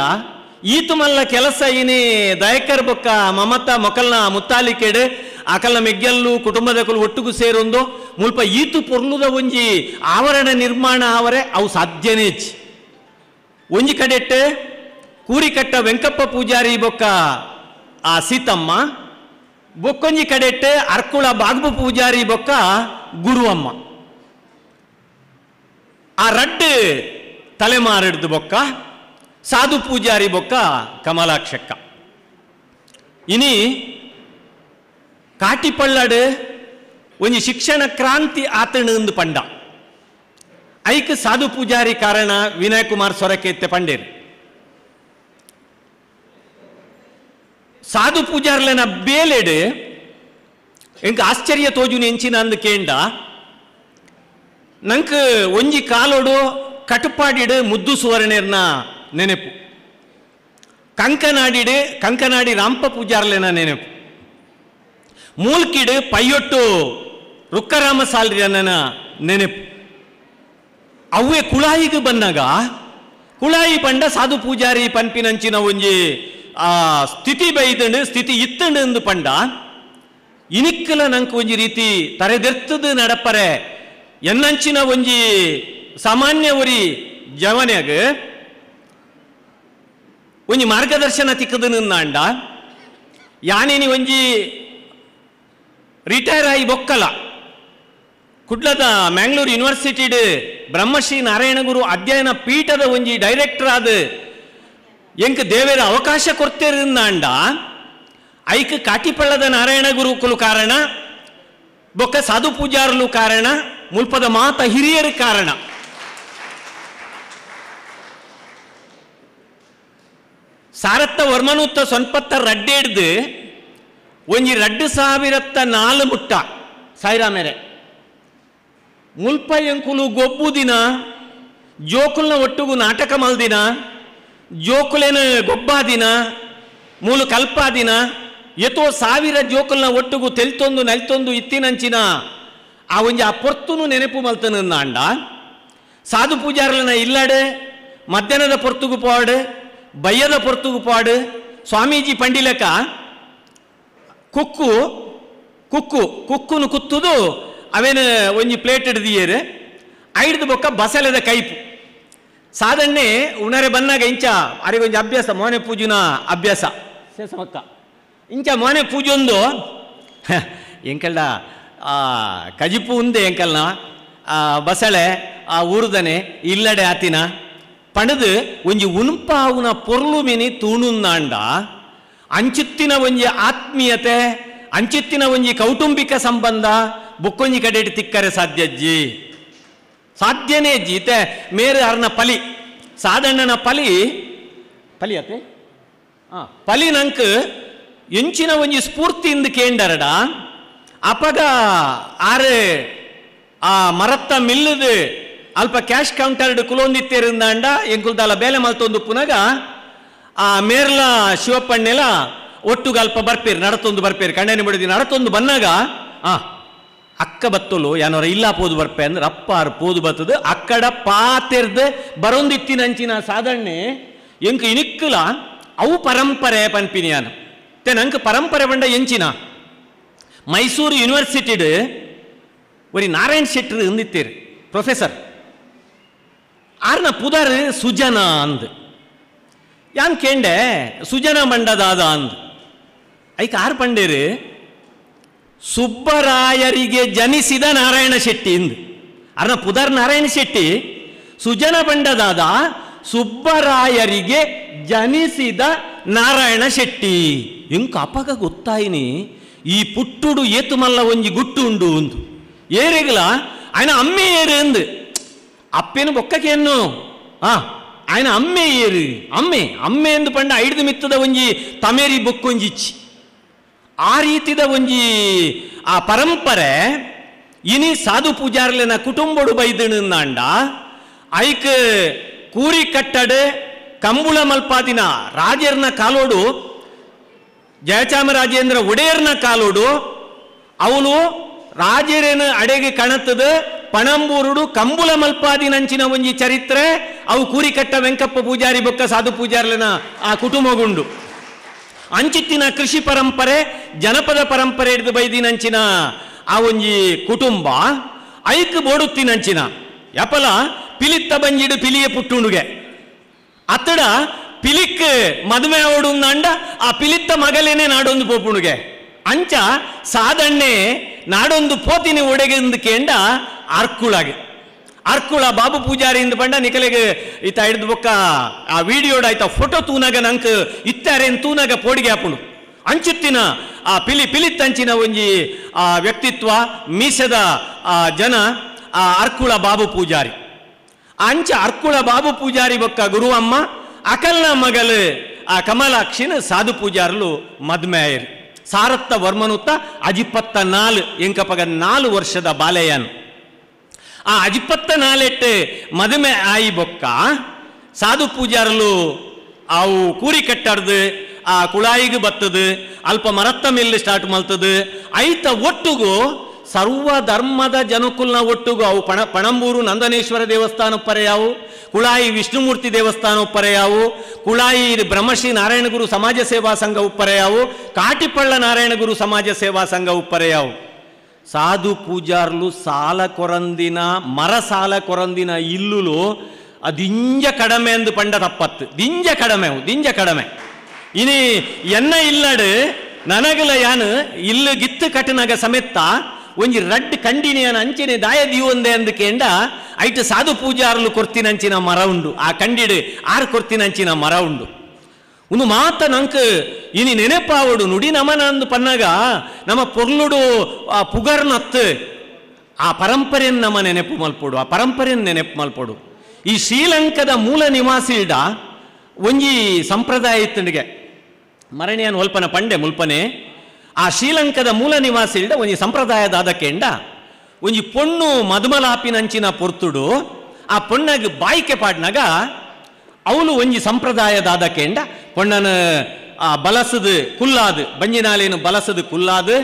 ಈತು ಮಲ್ಲ ಕೆಲಸ ಏನೇ ದಯಕರ್ ಬೊಕ್ಕ ಮಮತಾ ಮೊಕಲ್ನ ಮುತ್ತಾಲಿಕೆಡೆ ಅಕಲ್ನ ಮೆಗ್ಗೆಲ್ಲು ಕುಟುಂಬದಕಲು ಒಟ್ಟಿಗೂ ಸೇರೊಂದು ಮುಲ್ಪ ಈತು ಪೊರ್ಲುದ ಒಂಜಿ ಆವರಣ ನಿರ್ಮಾಣ ಆವರೆ ಅವು ಸಾಧ್ಯನೇ. ಒಂಜಿ ಕಡೆಟ್ಟೆ ಕೂರಿಕಟ್ಟ ವೆಂಕಪ್ಪ ಪೂಜಾರಿ ಬೊಕ್ಕ ಆ ಸೀತಮ್ಮ, ಬೊಕ್ಕೊಂಜಿ ಕಡೆಟ್ಟೆ ಅರ್ಕುಳ ಬಾಗ್ಬು ಪೂಜಾರಿ ಬೊಕ್ಕ ಗುರುವಮ್ಮ, ಆ ರಡ್ಡು ತಲೆಮಾರಿಡ್ದು ಬೊಕ್ಕ ಸಾಧು ಪೂಜಾರಿ ಬೊಕ್ಕ ಕಮಲಾಕ್ಷಕ್ಕ. ಇನಿ ಕಾಟಿಪಳ್ಳಡು ಒಂಜಿ ಶಿಕ್ಷಣ ಕ್ರಾಂತಿ ಆತಣಂದು ಪಂಡ ಐಕ್ ಸಾಧು ಪೂಜಾರಿ ಕಾರಣ ವಿನಯ್ ಕುಮಾರ್ ಸೊರಕೆತ್ತೆ ಪಂಡೇರು. ಸಾಧು ಪೂಜಾರ್ಲೆನ ಬೇಲೆಡು ಎಂಕ್ ಆಶ್ಚರ್ಯ ತೋಜುನಿ ಎಂಚಿನ ಅಂದ್ ಕೇಂಡ ನಂಕ್ ಒಂಜಿ ಕಾಲೋಡು ಕಟುಪಾಡಿಡು ಮುದ್ದು ಸುವರ್ಣರ್ನ ನೆನಪು, ಕಂಕನಾಡಿಡು ಕಂಕನಾಡಿ ರಾಂಪ ಪೂಜಾರ್ಲೆನ ನೆನಪು, ಮೂಲ್ಕಿಡು ಪೈಯೊಟ್ಟು ರುಕ್ಕರಾಮ ಸಾಲ್ರಿಯನ್ನ ನೆನಪು. ಅವೇ ಕುಳಾಯಿಗೆ ಬಂದಾಗ ಕುಳಾಯಿ ಪಂಡ ಸಾಧು ಪೂಜಾರಿ ಪನ್ಪಿನಂಚಿನ ಒಂಜಿ ಆ ಸ್ಥಿತಿ ಬೈದಂಡು ಸ್ಥಿತಿ ಇತ್ತಂಡು ಎಂದು ಪಂಡ ಇನಿಕ್ಕಲ ನಂಗೆ ಒಂಜಿ ರೀತಿ ತರೆದೆರ್ತದ ನಡಪರೆ ಎನ್ನಂಚಿನ ಒಂಜಿ ಸಾಮಾನ್ಯ ಒರಿ ಜವನ್ಯಾಗ ಒಂಜಿ ಮಾರ್ಗದರ್ಶನ ತಿಕ್ಕದ ಅಂಡ ಯಾನೇನಿ ಒಂಜಿ ರಿಟೈರ್ ಆಯಿ ಬೊಕ್ಕಲ ಕುಡ್ಲದ ಮ್ಯಾಂಗ್ಳೂರು ಯೂನಿವರ್ಸಿಟಿಡ್ ಬ್ರಹ್ಮಶ್ರೀ ನಾರಾಯಣಗುರು ಅಧ್ಯಯನ ಪೀಠದ ಒಂಜಿ ಡೈರೆಕ್ಟರ್ ಆದ ಎಂಕ್ ದೇವರ ಅವಕಾಶ ಕೊಡ್ತೇರಿಂದಾಂಡ ಐಕ್ ಕಾಟಿಪಳ್ಳದ ನಾರಾಯಣ ಗುರುಕುಲು ಕಾರಣ, ಬೊಕ್ಕ ಸಾಧು ಪೂಜಾರಲು ಕಾರಣ, ಮುಲ್ಪದ ಮಾತ ಹಿರಿಯರು ಕಾರಣ. ಸಾರತ್ತ ವರ್ಮನೂತ್ತ ಸೊನ್ಪತ್ತ ರಡ್ಡೆ ಹಿಡ್ದು ಒಂಜಿ 2004 ಮುಟ್ಟ ಸಾಯಿರಾ ಮೇರೆ ಮುಲ್ಪ ಎಂಕುಲು ಗೊಬ್ಬು ದಿನ ಜೋಕುಲ್ನ ಒಟ್ಟುಗು ನಾಟಕ ಮಲ್ದಿನ ಜೋಕುಲೇನ ಗೊಬ್ಬಾದಿನ ಮೂಲು ಕಲ್ಪಾದಿನ ಎತೋ ಸಾವಿರ ಜೋಕುಲ್ನ ಒಟ್ಟುಗು ತೆಲ್ತೊಂದು ನಲ್ತೊಂದು ಇತ್ತಿನಂಚಿನ ಆ ಒಂಜಿ ಆ ಪೊರ್ತುನು ನೆನಪು ಮಲ್ತನ ಅಂಡ. ಸಾಧು ಪೂಜಾರ್ಲನ ಇಲ್ಲಡೆ ಮಧ್ಯಾಹ್ನದ ಪೊರ್ತುಗು ಪಾಡು ಬಯ್ಯದ ಪೊರ್ತುಗು ಪಾಡು ಸ್ವಾಮೀಜಿ ಪಂಡಿಲಕ ಕುಕ್ಕು ಕುಕ್ಕು ಕುಕ್ಕುನು ಕುತ್ತುದು ಅವೇನು ಒಂಜಿ ಪ್ಲೇಟ್ ಹಿಡ್ದಿಯೇರು ಐಡ್ದು ಬೊಕ್ಕ ಬಸಲೆದ ಕೈಪು ಸಾಧನ್ನೇ ಉಣರೆ ಬನ್ನಾಗ ಇಂಚ ಅರೆಗೊಂಜಿ ಅಭ್ಯಾಸ ಮೋನೆ ಪೂಜುನ ಅಭ್ಯಾಸ ಸೇಸಮಕ್ಕ ಇಂಚ ಮೋನೆ ಪೂಜೊಂದು ಎಂಕಲ್ಡ ಕಜಿಪು ಉಂದೆ ಎಂಕಲ್ನ ಬಸಳೆ ಆ ಊರುದನೆ ಇಲ್ಲಡೆ ಆತಿನ ಪಣದು ಒಂಜಿ ಉನ್ಪಾವುನ ಪೊರ್ಲು ಮಿನಿ ತೂಣುಂದಾಂಡ ಅಂಚುತ್ತಿನ ಒಂಜಿ ಆತ್ಮೀಯತೆ ಅಂಚುತ್ತಿನ ಒಂಜಿ ಕೌಟುಂಬಿಕ ಸಂಬಂಧ ಬುಕ್ಕೊಂಜಿ ಕಡೆಟ್ ತಿಕ್ಕರೆ ಸಾಧ್ಯಜ್ಜಿ ಸಾಧ್ಯನೇ ಜೀತೆ ಮೇರೆ ಅರ್ನ ಪಲಿ ಸಾಧಣ್ಣನ ಪಲಿ ಪಲಿ ಅತ್ತೆ ಪಲಿ ನಂಕ್ ಎಂಚಿನ ಒಂಜಿ ಸ್ಫೂರ್ತಿಯಿಂದ ಕೇಂಡರಡ ಅಪಗ ಆರೆ ಆ ಮರತ್ತ ಮಿಲ್ಲದು ಅಲ್ಪ ಕ್ಯಾಶ್ ಕೌಂಟರ್ ಕುಲೊಂದಿತ್ತೇರಿಂದಾಂಡ ಎಂಕುಲ್ದಾಲ ಬೇಲೆ ಮಲ್ತೊಂದು ಪುನಗ ಆ ಮೇರ್ಲ ಶಿವಪ್ಪಣ್ಣೆಲ ಒಟ್ಟುಗ ಅಲ್ಪ ಬರ್ಪೇರು ನಡತೊಂದು ಬರ್ಪೇರು ಕಣ್ಣನೆ ಬಿಡದಿ ನಡತೊಂದು ಬನ್ನಾಗ ಆ ಅಕ್ಕ ಬತ್ತಲು ಯಾನೋರ ಇಲ್ಲ ಪೋದು ಬರ್ಪೆ ಅಂದ್ರೆ ಅಪ್ಪಾರು ಪೋದು ಬತ್ತದು ಅಕ್ಕಡ ಪಾತೆರ್ದು ಬರೊಂದಿತ್ತಿನಂಚಿನ ಸಾಧಣ್ಣೆ ಎಂಕ್ ಇನಿಕ್ಕಲ ಅವು ಪರಂಪರೆ ಪನ್ಪಿನಿಯಾನ ತೆ ನಂಗೆ ಪರಂಪರೆ ಬಂಡ ಎಂಚಿನ ಮೈಸೂರು ಯೂನಿವರ್ಸಿಟಿಡ್ ಒರಿ ನಾರಾಯಣ್ ಶೆಟ್ಟರು ಇಂದಿತ್ತೇರು ಪ್ರೊಫೆಸರ್ ಆರ್ನ ಪುದರ್ ಸುಜನ ಅಂದ್ ಯಾನ್ ಕೇಂಡೆ ಸುಜನ ಮಂಡದಾದ ಅಂದ್ ಐಕ್ ಆರ್ ಪಂಡೇರು ಸುಬ್ಬರಾಯರಿಗೆ ಜನಿಸಿದ ನಾರಾಯಣ ಶೆಟ್ಟಿ ಇಂದು ಅರ್ನ ಪುದರ್ ನಾರಾಯಣ ಶೆಟ್ಟಿ ಸುಜನ ಬಂಡದಾದ ಸುಬ್ಬರಾಯರಿಗೆ ಜನಿಸಿದ ನಾರಾಯಣ ಶೆಟ್ಟಿ ಇಂಕ ಅಪಗ ಗೊತ್ತಾಯಿನಿ ಈ ಪುಟ್ಟುಡು ಏತುಮಲ್ಲ ಒಂಜಿ ಗುಟ್ಟು ಉಂಡು ಒಂದು ಏರೆಗಲ ఆయన ಅಮ್ಮೆ ಏರು ಎಂದು ಅಪ್ಪೇನು ಬೊಕ್ಕಕೇನು ఆయన ಅಮ್ಮೆ ಏರು ಅಮ್ಮೆ ಅಮ್ಮೆ ಎಂದು ಪಂಡ ಐಡ್ದು ಮಿತ್ತದ ಒಂಜಿ ತಮೇರಿ ಬೊಕ್ಕೊಂಜಿಚ್ಚಿ ಆ ರೀತಿದ ಒಂಜಿ ಆ ಪರಂಪರೆ ಇನಿ ಸಾಧು ಪೂಜಾರ್ಲೆನ ಕುಟುಂಬಡು ಬೈದಣಂಡ ಐಕ್ ಕೂರಿ ಕಟ್ಟಡು ಕಂಬುಳ ಮಲ್ಪಾದಿನ ರಾಜರ್ನ ಕಾಲೋಡು ಜಯಚಾಮರಾಜೇಂದ್ರ ಒಡೆಯರ್ನ ಕಾಲೋಡು ಅವನು ರಾಜರೇನು ಅಡೆಗೆ ಕಣತದ ಪಣಂಬೂರುಡು ಕಂಬುಲ ಮಲ್ಪಾದಿನಂಚಿನ ಒಂಜಿ ಚರಿತ್ರೆ ಅವು ಕೂರಿಕಟ್ಟ ವೆಂಕಪ್ಪ ಪೂಜಾರಿ ಬೊಕ್ಕ ಸಾಧು ಪೂಜಾರ್ಲೆನ ಆ ಕುಟುಂಬಗುಂಡು ಅಂಚಿತ್ತಿನ ಕೃಷಿ ಪರಂಪರೆ ಜನಪದ ಪರಂಪರೆ ಹಿಡಿದು ಬೈದಿನಂಚಿನ ಆ ಒಂಜಿ ಕುಟುಂಬ ಐಕ್ ಬೋಡುತ್ತಿನಂಚಿನ ಯಪಲ ಪಿಲಿತ್ತ ಬಂಜಿಡು ಪಿಲಿಯ ಪುಟ್ಟುಂಡುಗೆ ಅತ್ತಡ ಪಿಲಿಕ್ ಮದುವೆ ಅವಡುಂದಾಂಡ ಆ ಪಿಲಿತ್ತ ಮಗಲೇನೆ ನಾಡೊಂದು ಪೋಪುಂಡುಗೆ ಅಂಚ ಸಾದಣ್ಣೆ ನಾಡೊಂದು ಪೋತಿನಿ ಒಡೆಗೆಂದು ಕೇಂಡ ಅರ್ಕುಳಾಗೆ ಅರ್ಕುಳ ಬಾಬು ಪೂಜಾರಿ ಇಂದ ಬಂಡ ನಿಕಲೆಗೆ ಇತ್ತ ಹಿಡಿದು ಬೊಕ್ಕ ಆ ವಿಡಿಯೋಡ ಆಯ್ತ ಫೋಟೋ ತೂನಾಗ ನಂಕ್ ಇತ್ತಾರೇನು ತೂನಾಗ ಪೋಡಿಗೆ ಹಾಪುಂಡು ಅಂಚುತ್ತಿನ ಆ ಪಿಲಿ ಪಿಲಿತ್ತಂಚಿನ ಒಂಜಿ ಆ ವ್ಯಕ್ತಿತ್ವ ಮೀಸದ ಆ ಜನ ಆ ಅರ್ಕುಳ ಬಾಬು ಪೂಜಾರಿ ಅಂಚ ಅರ್ಕುಳ ಬಾಬು ಪೂಜಾರಿ ಬೊಕ್ಕ ಗುರುವಮ್ಮ ಅಕಲ್ನ ಮಗಲು ಆ ಕಮಲಾಕ್ಷಿನ ಸಾಧು ಪೂಜಾರಲು ಮದ್ಮೆಯರು ಸಾರತ್ತ ವರ್ಮನುತ್ತ ಅಜಿಪತ್ತ ನಾಲ್ ಎಂಕಪಗ 4 ವರ್ಷದ ಬಾಲೆಯನ್ ಆ ಅಜಿಪತ್ತ ನಾಲೆಟ್ಟು ಮದುವೆ ಆಯಿ ಬೊಕ್ಕ ಸಾಧು ಪೂಜಾರಲು ಅವು ಕೂರಿ ಕಟ್ಟಾರ್ದು ಆ ಕುಳಾಯಿಗೆ ಬತ್ತದು ಅಲ್ಪ ಮರತ್ತ ಮಿಲ್ಲು ಸ್ಟಾರ್ಟ್ ಮಲ್ತದು ಐತ ಒಟ್ಟುಗು ಸರ್ವ ಧರ್ಮದ ಜನಕುಲ್ನ ಒಟ್ಟುಗು ಅವು ಪಣಂಬೂರು ನಂದನೇಶ್ವರ ದೇವಸ್ಥಾನ ಪರೆಯಾವು, ಕುಳಾಯಿ ವಿಷ್ಣುಮೂರ್ತಿ ದೇವಸ್ಥಾನ ಉಪ್ಪರೆಯಾವು, ಕುಳಾಯಿ ಬ್ರಹ್ಮಶ್ರೀ ನಾರಾಯಣಗುರು ಸಮಾಜ ಸೇವಾ ಸಂಘ ಉಪ್ಪರೆಯಾವು, ಕಾಟಿಪಳ್ಳ ನಾರಾಯಣಗುರು ಸಮಾಜ ಸೇವಾ ಸಂಘ ಉಪ್ಪರೆಯಾವು. ಸಾಧು ಪೂಜಾರ್ಲು ಸಾಲ ಕೊರಂದಿನ ಮರ ಸಾಲ ಕೊರಂದಿನ ಇಲ್ಲುಲು ಅದಿಂಜ ಕಡಮೆ ಎಂದು ಪಂಡ ತಪ್ಪತ್ತು ದಿಂಜ ಕಡಮೆ ದಿಂಜ ಕಡಮೆ. ಇನಿ ಎನ್ನ ಇಲ್ಲಡು ನನಗಲ ಯಾನು ಇಲ್ಲು ಗಿತ್ತು ಕಟ್ಟನಾಗ ಸಮೇತ ಒಂಜಿ ರಡ್ಡ್ ಕಂಡಿನಿಯನ ಅಂಚಿನ ದಾಯ ದೀವೊಂದೆ ಅಂದು ಕೇಂಡ ಐಟ್ ಸಾಧು ಪೂಜಾರ್ಲು ಕೊರ್ತಿನಂಚಿನ ಮರ ಉಂಡು, ಆ ಕಂಡಿಡು ಆರು ಕೊರ್ತಿನಂಚಿನ ಮರ ಉಂಡು. ಉಂದು ಮಾತ ನಂಕ್ ಇನಿ ನೆನೆಪಾವಡು ನುಡಿ ನಮನ ಅಂದು ಪನ್ನಾಗ ನಮ್ಮ ಪೊರ್ಲುಡು ಆ ಪುಗರ್ನತ್ತು ಆ ಪರಂಪರೆಯನ್ನು ನಮ್ಮ ನೆನೆಪು ಮಲ್ಪೊಡು, ಆ ಪರಂಪರೆಯನ್ನು ನೆನೆಪು ಮಲ್ಪೊಡು. ಈ ಶ್ರೀಲಂಕಾದ ಮೂಲ ನಿವಾಸಿಲ್ಡ ಒಂಜಿ ಸಂಪ್ರದಾಯ ಇತ್ತಂಡಿಗೆ ಮರಣಿಯನ್ ಒಲ್ಪನ ಪಂಡೆ ಮುಲ್ಪನೆ ಆ ಶ್ರೀಲಂಕಾದ ಮೂಲ ನಿವಾಸಿಲ್ಡ ಒಂಜಿ ಸಂಪ್ರದಾಯದಾದ ಕೆಂಡ ಒಂಜಿ ಪೊಣ್ಣು ಮದುಮಲಾಪಿನಂಚಿನ ಪೊರ್ತುಡು ಆ ಪೊಣ್ಣಗೆ ಬಾಯಿಕೆ ಪಾಡ್ನಾಗ ಅವಳು ಒಂಜಿ ಸಂಪ್ರದಾಯದಾದ ಕೆಂಡ ಪೊಣ್ಣನ ಆ ಬಲಸದು ಕುಲ್ಲಾದು ಬಂಜಿನಾಲೇನು ಬಲಸದು ಕುಲ್ಲಾದು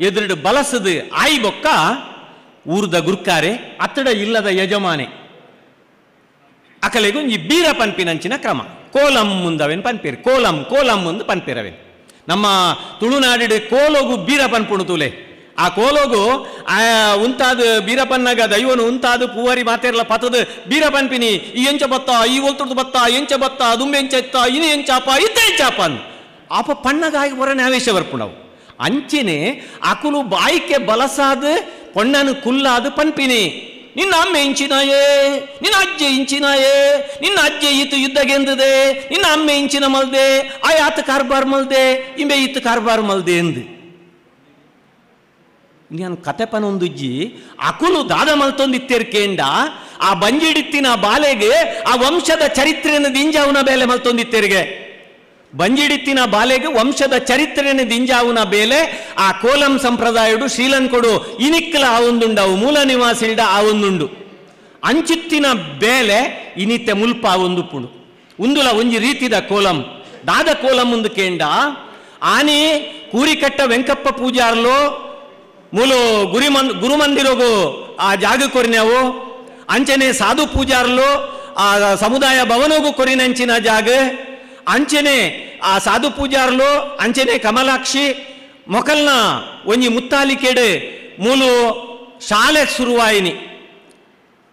ಎದುರುಡು ಬಲಸದು ಆಯಿ ಬೊಕ್ಕ ಊರ್ದ ಗುರ್ಕಾರೆ ಅತ್ತಡ ಇಲ್ಲದ ಯಜಮಾನೆ ಅಕಲೆಗು ಒಂಜಿ ಬೀರ ಪನ್ಪಿನಂಚಿನ ಕ್ರಮ ಕೋಲಂ ಮುಂದವೇನು ಪನ್ಪೇರು ಕೋಲಂ ಕೋಲಂ ಮುಂದೆ ಪನ್ಪೇರವೇನು ನಮ್ಮ ತುಳುನಾಡಿಡು ಕೋಲೋಗು ಬೀರ ಪನ್ಪುಣು ತೂಲೆ ಆ ಕೋಲೋಗು ಉಂತಾದ ಬೀರಪನ್ನಾಗ ದೈವನು ಉಂತಾದ ಪೂವರಿ ಮಾತೇರ್ಲ ಪತದ ಬೀರ ಪನ್ಪಿನಿ ಈ ಎಂಚ ಬತ್ತ ಈ ಒಲ್ತುರ್ದು ಬತ್ತ ಎಂಚ ಬತ್ತ ದುಂಬೆ ಎಂಚ ಇತ್ತ ಇನಿ ಎಂಚಾಪ ಇತ್ತ ಎಂಚಾಪ ಅಂದ್ ಆಪ ಪಣ್ಣಗ ಆಗಿ ಹೊರನೆ ಆವೇಶ ಬರ್ಪುಣವು ಅಂಚೆನೆ ಅಕುಲು ಬಾಯಿಕೆ ಬಲಸಾದ ಪೊಣ್ಣನು ಕುಲ್ಲಾದ ಪನ್ಪಿನಿ ನಿನ್ನ ಅಮ್ಮೆ ಇಂಚಿನಾಯೇ ನಿನ್ನ ಅಜ್ಜೆ ಇಂಚಿನಾಯೇ ನಿನ್ನ ಅಜ್ಜೆ ಈತು ಯುದ್ಧಗೆಂದದೆ ನಿನ್ನ ಅಮ್ಮೆ ಇಂಚಿನ ಮಲ್ದೆ ಆಯಾತ ಕಾರ್ಬಾರ್ ಮಲ್ದೆ ಇಂಬೆ ಈತು ಕಾರ್ಬಾರ್ ಮಲ್ದೆ ಎಂದು ನಾನು ಕತೆ ಪನೊಂದುಜ್ಜಿ ಅಕುಲು ದಾದ ಮಲ್ತೊಂದಿತ್ತೆರ್ಕೇಂಡ ಆ ಬಂಜಿಡಿತ್ತಿನ ಬಾಲೆಗೆ ಆ ವಂಶದ ಚರಿತ್ರೆಯನ್ನು ದಿಂಜಾವುನ ಬೇಲೆ ಮಲ್ತೊಂದಿತ್ತೆರಿಗೆ ಬಂಜಿಡಿತ್ತಿನ ಬಾಲೆಗೆ ವಂಶದ ಚರಿತ್ರೆಯನ್ನು ದಿಂಜಾವುನ ಬೇಲೆ ಆ ಕೋಲಂ ಸಂಪ್ರದಾಯಡು ಶ್ರೀಲಂಕಡು ಇನಿಕ್ಕಲ ಆ ಒಂದುಂಡು ಅವು ಮೂಲ ನಿವಾಸಿಲ್ಡ ಆ ಒಂದುಂಡು ಅಂಚಿತ್ತಿನ ಬೇಲೆ ಇನಿತ್ತೆ ಮುಲ್ಪ ಆ ಒಂದು ಪುಣು ಉಂದುಲ ಒಂಜಿ ರೀತಿದ ಕೋಲಂ ದಾದ ಕೋಲಂ ಒಂದು ಕೇಂಡ ಆನಿ ಕೂರಿಕಟ್ಟ ವೆಂಕಪ್ಪ ಪೂಜಾರ್ಲು ಮೂಲು ಗುರುಮಂದಿರೋಗು ಆ ಜಾಗ ಕೊರಿನಾವು ಅಂಚನೆ ಸಾಧು ಪೂಜಾರ್ಲು ಆ ಸಮುದಾಯ ಭವನೋಗು ಕೊರಿನಂಚಿನ ಜಾಗ ಅಂಚನೆ ಆ ಸಾಧು ಪೂಜಾರ್ಲು ಅಂಚನೆ ಕಮಲಾಕ್ಷಿ ಮೊಕಲ್ನ ಒಂಜಿ ಮುತ್ತಾಲಿಕೆಡೆ ಮೂಲು ಶಾಲೆ ಶುರುವಾಯಿನಿ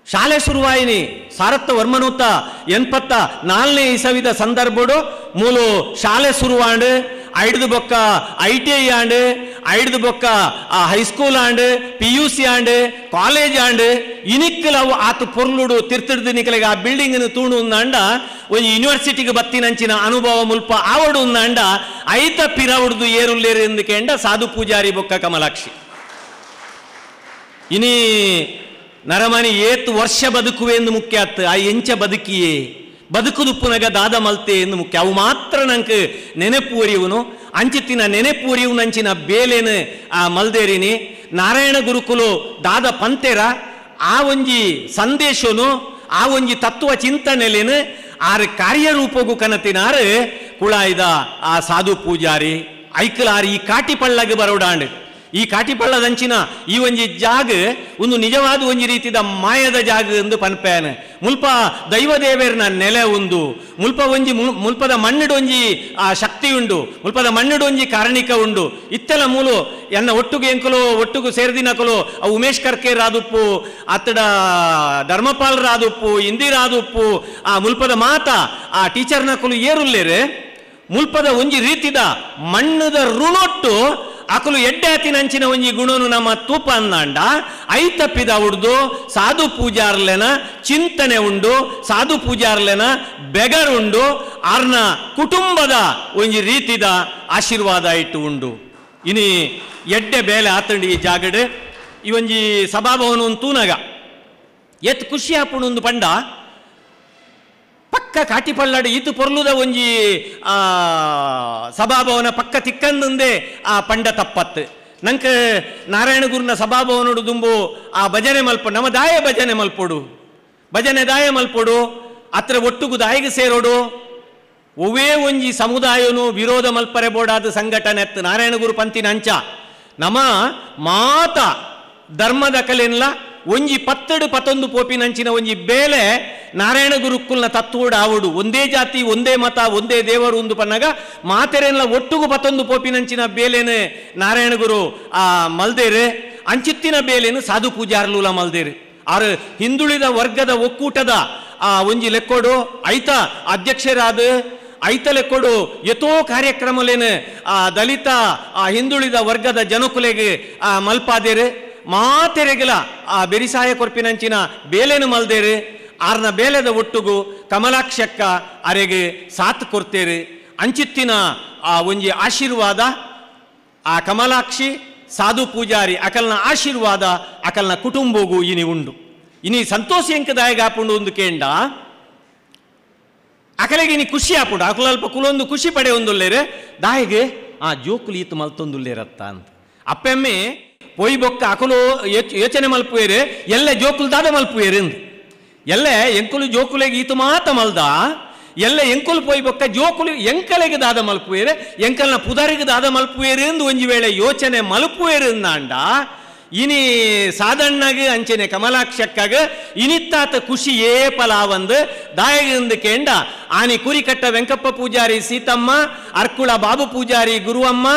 ಶಾಲೆ ಶುರುವಾಯಿನಿ ಸಾರತ್ತ ವರ್ಮನೂತ 84ನೇ ಇಸವಿದ ಸಂದರ್ಭಡು ಮೂಲು ಶಾಲೆ ಶುರುವಾಂಡು ಐಡ್ದು ಬೊಕ್ಕ I T I and ಐಡ್ದು ಬೊಕ್ಕ ಆ high school and P U C and college and ಇನಿಕ್ಕಲವು ಆತು ಪೊರ್ಲುಡು ತಿರ್ತಿಡ್ದು ನಿಕಲೆಗೆ ಆ ಬಿಲ್ಡಿಂಗ್ನು ತೂಣು ಉಂದಾಂಡ ಒಂಜಿ ಯೂನಿವರ್ಸಿಟಿಗೆ ಬತ್ತಿನಂಚಿನ ಅನುಭವ ಮುಲ್ಪ ಆವಡು ಉಂದಾಂಡ ಐತ ಪಿರವುಡ್ದು ಏರುಲ್ಲೇರು ಎಂದು ಕೇಂಡ ಸಾಧು ಪೂಜಾರಿ ಬೊಕ್ಕ ಕಮಲಾಕ್ಷಿ. ಇನಿ ನರಮನಿ ಏತು ವರ್ಷ ಬದುಕುವೆ ಎಂದು ಮುಖ್ಯ ಆತ್ ಆ ಎಂಚ ಬದುಕಿಯೇ ಬದುಕುದುಪ್ಪುನಗ ದಾದ ಮಲ್ತೆ ಎಂದು ಮುಖ್ಯ ಅವು ಮಾತ್ರ ನಂಗೆ ನೆನಪು ಒರಿಯುವನು ಅಂಚಿತ್ತಿನ ನೆನಪು ಒರಿಯುವನಂಚಿನ ಬೇಲೇನು ಆ ಮಲ್ದೇರಿನಿ ನಾರಾಯಣ ಗುರುಕುಲು ದಾದ ಪಂತೆರ ಆ ಒಂಜಿ ಸಂದೇಶನು ಆ ಒಂಜಿ ತತ್ವ ಚಿಂತನೆಲೇನು ಆರು ಕಾರ್ಯರೂಪಗೂ ಕನತಿನಾರು ಕುಳಾಯ್ದ ಆ ಸಾಧು ಪೂಜಾರಿ ಐಕಲಾರು ಈ ಕಾಟಿಪಳ್ಳಗೆ ಬರೋಡಾಂಡ್ ಈ ಕಾಟಿಪಳ್ಳದಂಚಿನ ಈ ಒಂಜಿ ಜಾಗ ಒಂದು ನಿಜವಾದ ಒಂಜಿ ರೀತಿದ ಮಾಯದ ಜಾಗ ಎಂದು ಪನ್ಪೇನ ಮುಲ್ಪ ದೈವದೇವೇರ್ನ ನೆಲೆ ಉಂದು ಮುಲ್ಪ ಒಂಜಿ ಮುಲ್ಪದ ಮಣ್ಣಿಡೊಂಜಿ ಆ ಶಕ್ತಿ ಉಂಡು ಮುಲ್ಪದ ಮಣ್ಣಿಡೊಂಜಿ ಕಾರಣಿಕ ಉಂಡು ಇತ್ತೆಲ್ಲ ಮೂಲು ಎನ್ನ ಒಟ್ಟುಗು ಎಂಕುಲು ಒಟ್ಟುಗು ಸೇರ್ದಿನಕಲು ಆ ಉಮೇಶ್ ಕರ್ಕೆ ರಾದುಪ್ಪು ಅತ್ತಡ ಧರ್ಮಪಾಲ್ ರಾದುಪ್ಪು ಇಂದಿರಾದುಪ್ಪು ಆ ಮುಲ್ಪದ ಮಾತ ಆ ಟೀಚರ್ನಕುಲು ಏರುಲ್ಲೇರು ಮುಲ್ಪದ ಒಂಜಿ ರೀತಿದ ಮಣ್ಣದ ಋಣೊಟ್ಟು ಅಕಲು ಎಡ್ಡೆ ಒಂಜಿ ಗುಣನು ನಮ್ಮ ತೂಪ ಅಂದಾಂಡ ಐತಪ್ಪಿದ ಉಡ್ದು ಸಾಧು ಪೂಜಾರ್ಲೆನ ಚಿಂತನೆ ಉಂಡು ಸಾಧು ಪೂಜಾರ್ಲೆನ ಬೆಗರುಂಡು ಆರ್ನ ಕುಟುಂಬದ ಒಂಜಿ ರೀತಿದ ಆಶೀರ್ವಾದ ಇಟ್ಟು ಉಂಡು. ಇನಿ ಎಡ್ಡೆ ಬೇಲೆ ಆತಂಡಿ ಈ ಜಾಗಡೆ ಈ ಒಂಜಿ ಸಭಾಭವನ ಒಂದು ತೂನಗ ಎತ್ ಖುಷಿ ಆಪುಣು ಒಂದು ಪಂಡ ಪಕ್ಕ ಕಾಟಿಪಳ್ಳಾಡು ಈತು ಪೊರ್ಲುದ ಒಂಜಿ ಸಭಾಭವನ ಪಕ್ಕ ತಿಕ್ಕಂದಂದೆ ಆ ಪಂಡ ತಪ್ಪತ್ತು ನಂಗೆ ನಾರಾಯಣ ಗುರುನ ಸಭಾಭವನೋಡು ದುಂಬು ಆ ಭಜನೆ ಮಲ್ಪ ನಮ್ಮ ದಾಯ ಭಜನೆ ಮಲ್ಪೊಡು ಭಜನೆ ದಾಯ ಮಲ್ಪೊಡು ಅತ್ರ ಒಟ್ಟುಗು ದಾಯಿಗೆ ಸೇರೋಡು ಒವ್ವೇ ಒಂಜಿ ಸಮುದಾಯನು ವಿರೋಧ ಮಲ್ಪರೆ ಬೋಡಾದ ಸಂಘಟನೆ ಅತ್ತು ನಾರಾಯಣ ಗುರು ಪಂತಿನ ಅಂಚ ನಮ್ಮ ಮಾತ ಧರ್ಮದ ಕಲೆನ್ಲ ಒಂಜಿ ಪತ್ತಡು ಪತ್ತೊಂದು ಪೋಪಿನಂಚಿನ ಒಂಜಿ ಬೇಲೆ ನಾರಾಯಣ ಗುರುಕುಲ್ನ ತತ್ವೋಡು ಆವಡು ಒಂದೇ ಜಾತಿ ಒಂದೇ ಮತ ಒಂದೇ ದೇವರು ಒಂದು ಪನ್ನಗ ಮಾತೆರೆಲ್ಲ ಒಟ್ಟುಗು ಪತ್ತೊಂದು ಪೋಪಿನಂಚಿನ ಬೇಲೇನು ನಾರಾಯಣ ಗುರು ಆ ಮಲ್ದೇರು ಅಂಚಿತ್ತಿನ ಬೇಲೇನು ಸಾಧು ಪೂಜಾರ್ಲೂಲ ಮಲ್ದೇರು ಆರು ಹಿಂದುಳಿದ ವರ್ಗದ ಒಕ್ಕೂಟದ ಆ ಒಂಜಿ ಲೆಕ್ಕೋಡು ಐತ ಅಧ್ಯಕ್ಷರಾದ ಐತ ಲೆಕ್ಕೋಡು ಎತೋ ಕಾರ್ಯಕ್ರಮಲೇನು ಆ ದಲಿತ ಆ ಹಿಂದುಳಿದ ವರ್ಗದ ಜನಕುಲೆಗೆ ಆ ಮಲ್ಪಾದೇರು ಮಾತೆರೆಗಲ ಆ ಬೆರಿಸಾಯ ಕೊರ್ಪಿನಂಚಿನ ಬೇಲೆನು ಮಲ್ದೇರು ಆರ್ನ ಬೇಲೆದ ಒಟ್ಟುಗು ಕಮಲಾಕ್ಷಕ್ಕ ಅರೆಗೆ ಸಾತ್ ಕೊರ್ತೇರು ಅಂಚಿತ್ತಿನ ಆ ಒಂಜಿ ಆಶೀರ್ವಾದ ಆ ಕಮಲಾಕ್ಷಿ ಸಾಧು ಪೂಜಾರಿ ಅಕಲ್ನ ಆಶೀರ್ವಾದ ಅಕಲ್ನ ಕುಟುಂಬಗೂ ಇನಿ ಉಂಡು. ಇನಿ ಸಂತೋಷ ಎಂಕದಾಯಗ ಆಪುಂಡು ಒಂದು ಕೇಂಡ ಅಕಲೆಗೆ ಇನಿ ಖುಷಿ ಆಪುಂಡು. ಅಕಲ ಅಲ್ಪ ಕುಲೊಂದು ಖುಷಿ ಪಡೆ ಒಂದುಲ್ಲೇರೆ ದಾಯಿಗೆ ಆ ಜೋಕುಲು ಈತು ಮಲ್ತೊಂದುಲ್ಲೇರತ್ತ ಅಂತ ಅಪ್ಪೆಮ್ಮೆ ಪೊಯ್ ಬೊಕ್ಕ ಅಕಲು ಯೋಚನೆ ಮಲ್ಪುವೇರೆ ಎಲ್ಲ ಜೋಕುಲು ದಾದ ಮಲ್ಪುವೇರೆ ಅಂದು ಎಲ್ಲ ಎಂಕುಲು ಜೋಕುಲೆಗೆ ಈತು ಮಾತ ಮಲ್ದ ಎಲ್ಲ ಎಂಕುಲು ಪೊಯ್ ಬೊಕ್ಕ ಜೋಕುಲು ಎಂಕಲೆಗೆ ದಾದ ಮಲ್ಪುವೇರೆ ಎಂಕಲ್ನ ಪುದರಿಗೆ ದಾದ ಮಲ್ಪುವೇರೆ ಎಂದು ಒಂಜಿ ವೇಳೆ ಯೋಚನೆ ಮಲ್ಪುವೇರೆ ಅಂದಾಂಡ ಇನಿ ಸಾಧಣ್ಣಗೆ ಅಂಚನೆ ಕಮಲಾಕ್ಷಕ್ಕಾಗ ಇನಿತ್ತಾತ ಖುಷಿ ಏ ಪಲಾವಂದು ದಾಯಗಿಂದು ಕೇಂಡ ಆನಿ ಕುರಿಕಟ್ಟ ವೆಂಕಪ್ಪ ಪೂಜಾರಿ ಸೀತಮ್ಮ ಅರ್ಕುಳ ಬಾಬು ಪೂಜಾರಿ ಗುರುವಮ್ಮ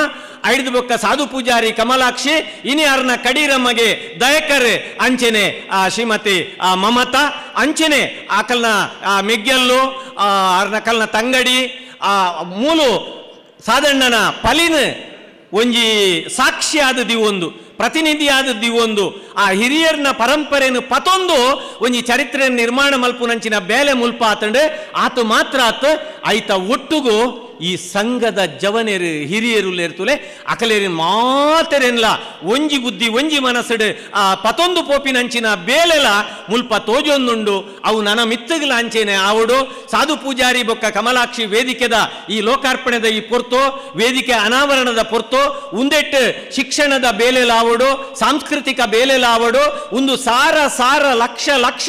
ಐದು ಬೊಕ್ಕ ಸಾಧು ಪೂಜಾರಿ ಕಮಲಾಕ್ಷಿ ಇನಿ ಅರ್ನ ಕಡೀರಮ್ಮಗೆ ದಯಕರ್ ಅಂಚನೆ ಆ ಶ್ರೀಮತಿ ಆ ಮಮತಾ ಅಂಚನೆ ಆಕಲ್ನ ಆ ಮೆಗ್ಗೆಲ್ಲು ಅರ್ನ ಕಲ್ನ ತಂಗಡಿ ಆ ಮೂಲು ಸಾಧಣ್ಣನ ಪಲಿನ ಒಂಜಿ ಸಾಕ್ಷಿಯಾದ ದಿವೊಂದು ಪ್ರತಿನಿಧಿಯಾದ ದಿವೊಂದು ಆ ಹಿರಿಯರ್ನ ಪರಂಪರೆಯನ್ನು ಪತೊಂದು ಒಂಜಿ ಚರಿತ್ರೆ ನಿರ್ಮಾಣ ಮಲ್ಪುನಂಚಿನ ಬೇಲೆ ಮುಲ್ಪ ಆತಂಡೆ ಆತು ಮಾತ್ರ ಆತ ಐತ ಒಟ್ಟುಗು ಈ ಸಂಘದ ಜವನೇರು ಹಿರಿಯರು ಲೇರ್ತುಲೆ ಅಕಲೇರಿ ಮಾತೆರೆನ್ಲ ಒಂಜಿ ಬುದ್ಧಿ ಒಂಜಿ ಮನಸ್ಸುಡು ಆ ಪತೊಂದು ಪೋಪಿನಂಚಿನ ಬೇಲೆಲ ಮುಲ್ಪ ತೋಜೊಂದುಂಡು ಅವು ನನ ಮಿತ್ತುಗಳ ಅಂಚೆನೆ ಆವಡು ಸಾಧು ಪೂಜಾರಿ ಬೊಕ್ಕ ಕಮಲಾಕ್ಷಿ ವೇದಿಕೆದ ಈ ಲೋಕಾರ್ಪಣೆದ ಈ ಪೊರ್ತು ವೇದಿಕೆ ಅನಾವರಣದ ಪೊರ್ತು ಉಂದೆಟ್ಟು ಶಿಕ್ಷಣದ ಬೇಲೆಲಾವಡು ಸಾಂಸ್ಕೃತಿಕ ಬೇಲೆಲಾವಡು ಒಂದು ಸಾರ ಸಾರ ಲಕ್ಷ ಲಕ್ಷ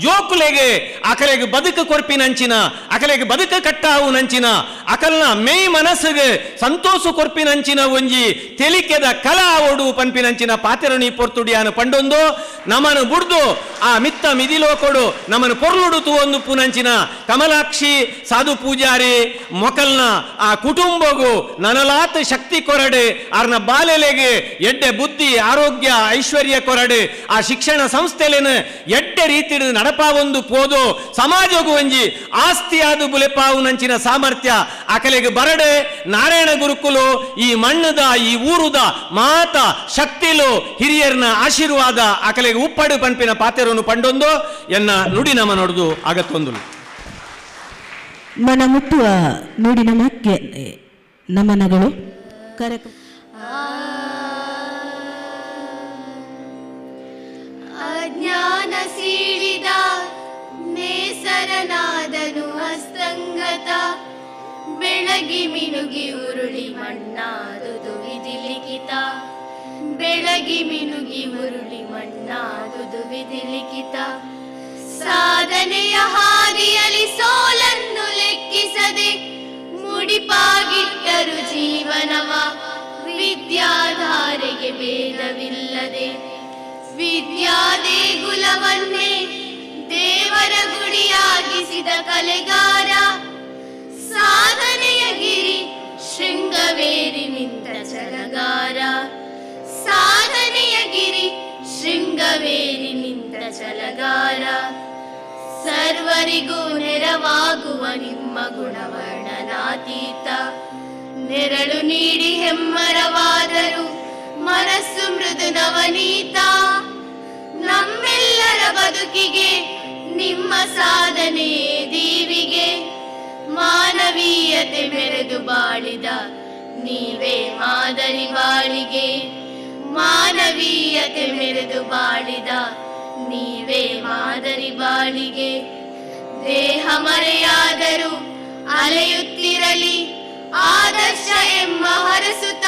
ಜೋಕುಲೆಗೆ ಅಕಲೆಗೆ ಬದುಕು ಕೊರ್ಪಿನಂಚಿನ ಅಕಲೆಗೆ ಬದುಕು ಕಟ್ಟಾವು ನಂಚಿನ ಅಕಲ್ನ ಮೇಯ್ ಮನಸ್ಸಿಗೆ ಸಂತೋಷ ಕೊರ್ಪಿನಂಚಿನ ಒಂಜಿ ತೆಲಿಕೆದ ಕಲಾ ಆವಡು ಪನ್ಪಿನಂಚಿನ ಪಾತೆರಣಿ ಪೊರ್ತುಡಿಯಾನ ಪಂಡೊಂದು ನಮನು ಬುಡ್ದು ಆ ಮಿತ್ತ ಮಿದಿಲೋಕೊಡು ನಮನು ಪೊರ್ಲುಡು ತೂವೊಂದು ಪುನಂಚಿನ ಕಮಲಾಕ್ಷಿ ಸಾಧು ಪೂಜಾರಿ ಮೊಕಲ್ನ ಆ ಕುಟುಂಬಗು ನನಲಾತ ಶಕ್ತಿ ಕೊರಡೆ ಆರ್ನ ಬಾಲೆಲೆಗೆ ಎಡ್ಡೆ ಬುದ್ಧಿ ಆರೋಗ್ಯ ಐಶ್ವರ್ಯ ಕೊರಡೆ ಆ ಶಿಕ್ಷಣ ಸಂಸ್ಥೆಲೇನು ಎಡ್ಡೆ ರೀತಿ ನಡಪಾವೊಂದು ಪೋದು ಸಮಾಜಗೂ ಒಂಜಿ ಆಸ್ತಿಯಾದ ಬುಲೆಪಾವು ನಂಚಿನ ಸಾಮರ್ಥ್ಯ ಅಕಲೆಗೆ ಬರಡೆ ನಾರಾಯಣ ಗುರುಕುಲು ಈ ಮಣ್ಣದ ಈ ಊರುದ ಮಾತ ಶಕ್ತಿಲು ಹಿರಿಯರ್ನ ಆಶೀರ್ವಾದ ಅಕಲೆಗೆ ಉಪ್ಪಡು ಪಂಪಿನ ಪಾತೆರನ್ನು ಪಂಡೊಂದು ಎನ್ನ ನುಡಿ ನಮ ನೋಡುದು ಅಗತ್ತೊಂದು ಮನ ಮುಟ್ಟುವ ನುಡಿ ನಮಕ್ಕೆ ನಮನಗಳು. ಕಾರ್ಯಕ್ರಮ ಅಜ್ಞಾನ ಸೀಳಿದ ನೇಸರನಾದನು ಹಸ್ತಂಗತ ಬೆಳಗಿ ಮಿನುಗಿ ಉರುಳಿ ಮಣ್ಣಾದುದು ವಿಧಿ ಲಿಖಿತ ಬೆಳಗಿ ಮಿನುಗಿ ಉರುಳಿ ಮಣ್ಣಾದುದು ವಿಧಿ ಲಿಖಿತ ಸಾಧನೆಯ ಹಾದಿಯಲಿ ಸೋಲನ್ನು ಲೆಕ್ಕಿಸದೆ ಮುಡಿಪಾಗಿಟ್ಟರು ಜೀವನವ ವಿದ್ಯಾಧಾರೆಗೆ ಭೇದವಿಲ್ಲದೆ ವಿದ್ಯಾದೇಗುಲವನ್ನೇ ದೇವರ ಗುಡಿಯಾಗಿಸಿದ ಕಲೆಗಾರ ಸಾಧನೆಯ ಗಿರಿ ಶೃಂಗವೇರಿ ನಿಂತ ಛಲಗಾರ ಸಾಧನೆಯ ಗಿರಿ ಶೃಂಗವೇರಿ ನಿಂತ ಛಲಗಾರ ಸರ್ವರಿಗೂ ನೆರವಾಗುವ ನಿಮ್ಮ ಗುಣವರ್ಣನಾತೀತ ನೆರಳು ನೀಡಿ ಹೆಮ್ಮರವಾದರು ಮನಸ್ಸು ಮೃದು ನವನೀತ ನಮ್ಮೆಲ್ಲರ ಬದುಕಿಗೆ ನಿಮ್ಮ ಸಾಧನೆ ದೀವಿಗೆ ಮಾನವೀಯತೆ ಮೆರೆದು ಬಾಳಿದ ನೀವೇ ಮಾದರಿ ಬಾಳಿಗೆ ಮಾನವೀಯತೆ ಮೆರೆದು ಬಾಳಿದ ನೀವೇ ಮಾದರಿ ಬಾಳಿಗೆ ದೇಹ ಮರೆಯಾದರೂ ಅಲೆಯುತ್ತಿರಲಿ ಆದರ್ಶ ಎಂಬ ಹರಸುತ್ತ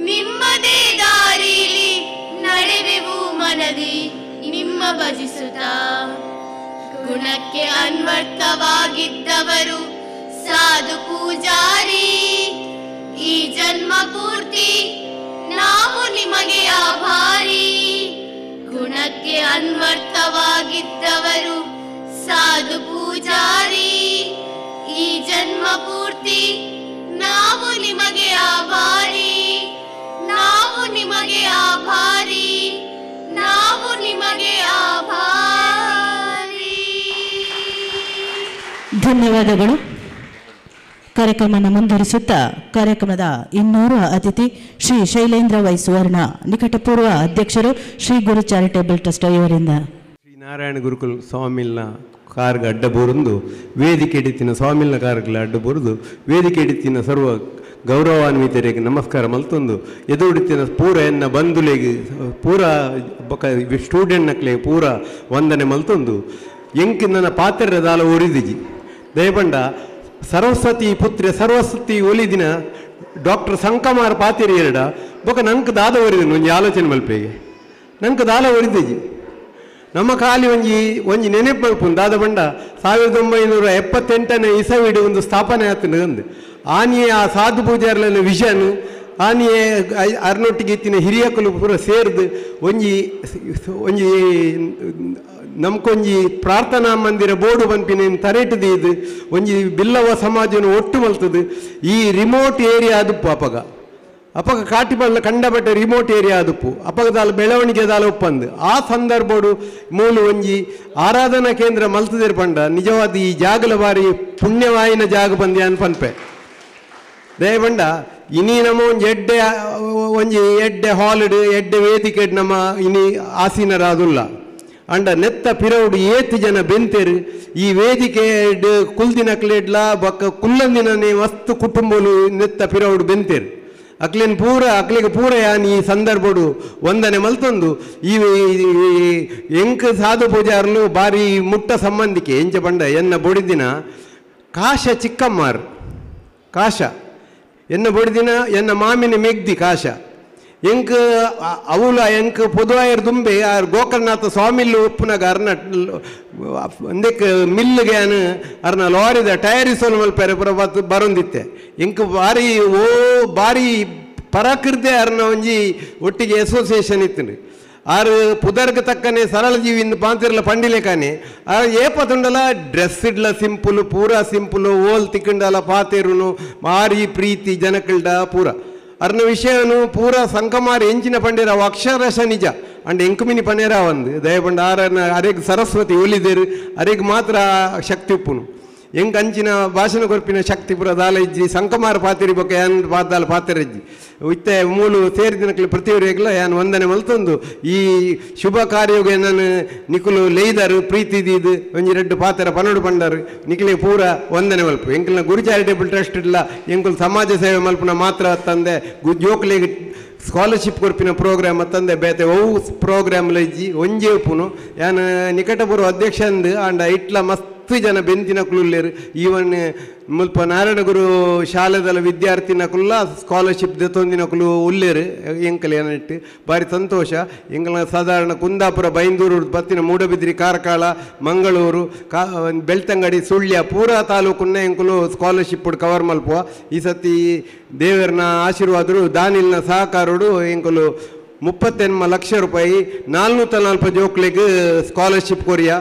ನಿಮ್ಮದೇ ದಾರಿಲಿ ನಡೆವೆವು ಮನದಿ ನಿಮ್ಮ ಭಜಿಸುತ್ತ ಗುಣಕ್ಕೆ ಅನ್ವರ್ಥವಾಗಿದ್ದವರು ಸಾಧು ಪೂಜಾರಿ ಈ ಜನ್ಮ ಪೂರ್ತಿ ನಾವು ನಿಮಗೆ ಆಭಾರಿ ಗುಣಕ್ಕೆ ಅನ್ವರ್ಥವಾಗಿದ್ದವರು ಸಾಧು ಪೂಜಾರಿ ಈ ಜನ್ಮ ಪೂರ್ತಿ ನಾವು ನಿಮಗೆ ಆಭಾರಿ ನಾವು ನಿಮಗೆ ಆಭಾರಿ ನಾವು ನಿಮಗೆ ಆಭಾರಿ. ಧನ್ಯವಾದಗಳು. ಕಾರ್ಯಕ್ರಮವನ್ನು ಮುಂದುವರಿಸುತ್ತಾ ಕಾರ್ಯಕ್ರಮದ ಇನ್ನೋರ್ವ ಅತಿಥಿ ಶ್ರೀ ಶೈಲೇಂದ್ರ ವೈ ಸುವರ್ಣ, ನಿಕಟಪೂರ್ವ ಅಧ್ಯಕ್ಷರು ಶ್ರೀ ಗುರು ಚಾರಿಟೇಬಲ್ ಟ್ರಸ್ಟ್ ಇವರಿಂದ. ಶ್ರೀ ನಾರಾಯಣ ಗುರುಕುಲ್ ಸ್ವಾಮಿಲ್ನ ಕಾರ್ಗ್ ಅಡ್ಡ ಬೂರುಂದು ವೇದಿಕೆ ಹಿಡಿತಿನ ಸ್ವಾಮಿಲ್ನ ಕಾರ್ಗ್ಲ ಅಡ್ಡ ಬೂರುದು ವೇದಿಕೆ ಹಿಡಿತಿನ ಸರ್ವ ಗೌರವಾನ್ವಿತರಿಗೆ ನಮಸ್ಕಾರ ಮಲ್ತೊಂದು ಎದುರುಡಿತಿನ ಪೂರ ಎನ್ನ ಬಂಧುಲೆಗ್ ಪೂರ ಬೊಕ ಸ್ಟೂಡೆಂಟ್ ನಕ್ಲೆ ಪೂರ ವಂದನೆ ಮಲ್ತೊಂದು ಎಂಕ್ ನನ್ನ ಪಾತ್ರೆ ದಾಲ ಒರಿದಿಜಿ ದಯಪಂಡ ಸರಸ್ವತಿ ಪುತ್ರಿ ಸರಸ್ವತಿ ಒಲಿದಿನ ಡಾಕ್ಟರ್ ಸಂಕಮಾರ್ ಪಾತಿರಿ ಎರಡ ಬೊಕ ನಂಕ್ ದಾದ ಒರಿದಿನ ಒಂಜಿ ಆಲೋಚನೆ ಮಲ್ಪೆಗೆ ನಂಕ್ ದಾಲ ಒರಿದಿಜಿ ನಮ್ಮ ಖಾಲಿ ಒಂಜಿ ಒಂಜಿ ನೆನಪು ಮಲ್ಪುಂಡು ದಾದ ಬಂಡ 1978ನೇ ಇಸವಿಡು ಒಂದು ಸ್ಥಾಪನೆ ಆತಂದು ಅಂದು ಆನಿಯೇ ಆ ಸಾಧು ಪೂಜಾರ್ಲನ ವಿಷನ್ ಆನಿಯೇ ಅರ್ನೊಟ್ಟಿಗೆ ಇತ್ತಿನ ಹಿರಿಯಕುಲು ಪೂರ ಸೇರ್ದು ಒಂಜಿ ಒಂಜಿ ನಮ್ಕೊಂಜಿ ಪ್ರಾರ್ಥನಾ ಮಂದಿರ ಬೋರ್ಡು ಪನ್ಪಿನ ತರೇಟು ದೀದು ಒಂಜಿ ಬಿಲ್ಲವ ಸಮಾಜನ ಒಟ್ಟು ಮಲ್ತದು ಈ ರಿಮೋಟ್ ಏರಿಯಾ ಅದುಪ್ಪು ಅಪಗ ಅಪಗ ಕಾಟಿಬಳ್ಳ ಕಂಡಬಟ್ಟೆ ರಿಮೋಟ್ ಏರಿಯಾ ಅದುಪ್ಪು ಅಪಗದಾಲ ಬೆಳವಣಿಗೆ ದಾಲ ಒಪ್ಪಂದು ಆ ಸಂದರ್ಭಡು ಮೂಲು ಒಂಜಿ ಆರಾಧನಾ ಕೇಂದ್ರ ಮಲ್ತದಿರ್ ಪಂಡ ನಿಜವಾದ ಈ ಜಾಗಲ ಬಾರಿ ಪುಣ್ಯವಾಯಿನ ಜಾಗ ಬಂದಿ ಅನ್ಪನ್ಪೆ ದಯಪಂಡ ಇನಿ ನಮ್ಮ ಒಂಜಿ ಎಡ್ಡೆ ಒಂಜಿ ಎಡ್ಡೆ ಹಾಲ್ಡ್ ಎಡ್ಡೆ ವೇದಿಕೆ ನಮ್ಮ ಇನಿ ಆಸೀನರಾದುಲ್ಲ ಅಂಡ ನೆತ್ತ ಪಿರೌಡು ಏತ್ ಜನ ಬೆಂತೇರು ಈ ವೇದಿಕೆ ಕುಲ್ದಿನಕ್ಲೆಡ್ಲ ಬೊಕ್ಕ ಕುಲ್ಲಂದಿನನೇ ಮಸ್ತ್ ಕುಟುಂಬಲು ನೆತ್ತ ಪಿರೌಡು ಬೆಂತೇರು ಅಕ್ಲೇನ್ ಪೂರ ಅಕ್ಲಿಗೆ ಪೂರ ಯಾನ್ ಈ ಸಂದರ್ಭಡು ವಂದನೆ ಮಲ್ತೊಂದು ಈ ಎಂಕ್ ಸಾಧು ಪೂಜಾರ್ಲು ಬಾರಿ ಮುಟ್ಟ ಸಂಬಂಧಿಕೆ ಎಂಚ ಪಂಡ ಎನ್ನ ಬೊಡಿದಿನ ಕಾಶ ಚಿಕ್ಕಮ್ಮಾರ್ ಕಾಶ ಎನ್ನ ಬೊಡಿದಿನ ಎನ್ನ ಮಾಮಿನ ಮೆಗ್ದಿ ಕಾಶ ಎಂಕ್ ಅವಲ ಎಂಕ್ ಪೊದುವಾಯರ್ ದುಂಬೆ ಆರ್ ಗೋಕರ್ಣನಾಥ ಸ್ವಾಮಿಲ್ಲು ಉಪ್ಪುನಗ ಅರ್ನ ಒಂದಕ್ಕೆ ಮಿಲ್ಗೆ ಅನ್ ಅರ್ನ ಲಾರಿದ ಟೈರಿ ಸೋಲ್ ಮಲ್ಪೆರೆ ಪುರ ಬರೊಂದಿತ್ತೆ ಎಂಕ್ ಬಾರಿ ಓ ಬಾರಿ ಪರಾಕೃತೆ ಅರ್ನ ಒಂಜಿ ಒಟ್ಟಿಗೆ ಅಸೋಸಿಯೇಷನ್ ಇತ್ತು ಆರು ಪುದರ್ಗ ತಕ್ಕನೆ ಸರಳ ಜೀವಿಂದ ಪಾಂತಿರ್ಲ ಪಂಡಿಲೇಕಾನೆ ಆರು ಏಪತುಂಡಲ ಡ್ರೆಸ್ ಇಡ್ಲ ಸಿಂಪಲ್ ಪೂರಾ ಸಿಂಪಲ್ ಓಲ್ ತಿಕ್ಕಂಡಲ ಪಾತೇರುನು ಮಾರಿ ಪ್ರೀತಿ ಜನಕಲ್ಡ ಪೂರ ಅರ್ನ ವಿಷಯನು ಪೂರ ಸಂಕಮಾರಿ ಎಂಚಿನ ಪಂಡಿರ ಅಕ್ಷರಶ ನಿಜ ಅಂಡ್ ಎಂಕುಮಿನಿ ಪನೇರ ಒಂದು ದಯಪಂಡ ಆರನ ಅರೆಗ್ ಸರಸ್ವತಿ ಒಲಿದೇರು ಅರೆಗ್ ಮಾತ್ರ ಶಕ್ತಿ ಉಪ್ಪುನು ಎಂಕ್ ಅಂಚಿನ ಭಾಷಣ ಕೊರ್ಪಿನ ಶಕ್ತಿ ಪೂರ ದಾಲ ಇಜ್ಜಿ ಸಂಕಮಾರ ಪಾತಿರಿ ಬೊಕ್ಕ ಯಾನ್ ಪಾದಾಲ ಪಾತಿರಜ್ಜಿ ಇತ್ತೆ ಮೂಲು ಸೇರಿದಿನಕ್ಲೆ ಪ್ರತಿಯೊರಿಗ್ಲ ಯಾನ್ ವಂದನೆ ಮಲ್ತೊಂದು ಈ ಶುಭ ಕಾರ್ಯೋಗೆ ನಾನು ನಿಕುಲು ಲೇಯ್ದಾರು ಪ್ರೀತಿ ದೀದು ಒಂಜಿ ರಡ್ಡು ಪಾತ್ರ ಪನಡು ಪಂಡರು ನಿಕ್ಲೆ ಪೂರ ವಂದನೆ ಮಲ್ಪು ಎಂಕಲ್ನ ಗುರು ಚಾರಿಟೇಬಲ್ ಟ್ರಸ್ಟ್ ಇಲ್ಲ ಎಂಕುಲು ಸಮಾಜ ಸೇವೆ ಮಲ್ಪುನ ಮಾತ್ರ ತಂದೆ ಜೋಕ್ಲೆಗ್ ಸ್ಕಾಲರ್ಶಿಪ್ ಕೊರ್ಪಿನ ಪ್ರೋಗ್ರಾಮ್ ತಂದೆ ಬೇತೆ ಒವು ಪ್ರೋಗ್ರಾಮ್ ಇಜ್ಜಿ ಒಂಜೇ ಉಪ್ಪುನು ಯಾನ್ ನಿಕಟಪುರ ಅಧ್ಯಕ್ಷ ಅಂದು ಆಂಡ ಇಟ್ಲ ಮಸ್ತ್ ಜನ ಬೆಂತಿನ ಕುಲ್ಲೇರು ಈವನ್ ಮುಲ್ಪ ನಾರಾಯಣಗುರು ಶಾಲೆದಲ ವಿದ್ಯಾರ್ಥಿನ ಕುಲ್ಲ ಸ್ಕಾಲರ್ಶಿಪ್ ದೆತ್ತೊಂದಿನ ಕುಲು ಉಲ್ಲೇರು ಎಂಕಲ್ ಏನಿಟ್ಟು ಭಾರಿ ಸಂತೋಷ. ಎಂಕಲ್ನ ಸಾಧಾರಣ ಕುಂದಾಪುರ ಬೈಂದೂರು ಬತ್ತಿನ ಮೂಡಬಿದ್ರಿ ಕಾರ್ಕಳ ಮಂಗಳೂರು ಬೆಳ್ತಂಗಡಿ ಸುಳ್ಯ ಪೂರಾ ತಾಲೂಕನ್ನ ಎಂಕುಲು ಸ್ಕಾಲರ್ಶಿಪ್ ಕವರ್ ಮಲ್ಪುವ. ಈ ಸತಿ ದೇವರನ ಆಶೀರ್ವಾದರು ದಾನಿಲ್ನ ಸಹಕಾರಡು ಎಂಕುಲು 38 ಲಕ್ಷ ರೂಪಾಯಿ 404 ಜೋಕ್ಲೆಗ್ ಸ್ಕಾಲರ್ಶಿಪ್ ಕೊರಿಯ.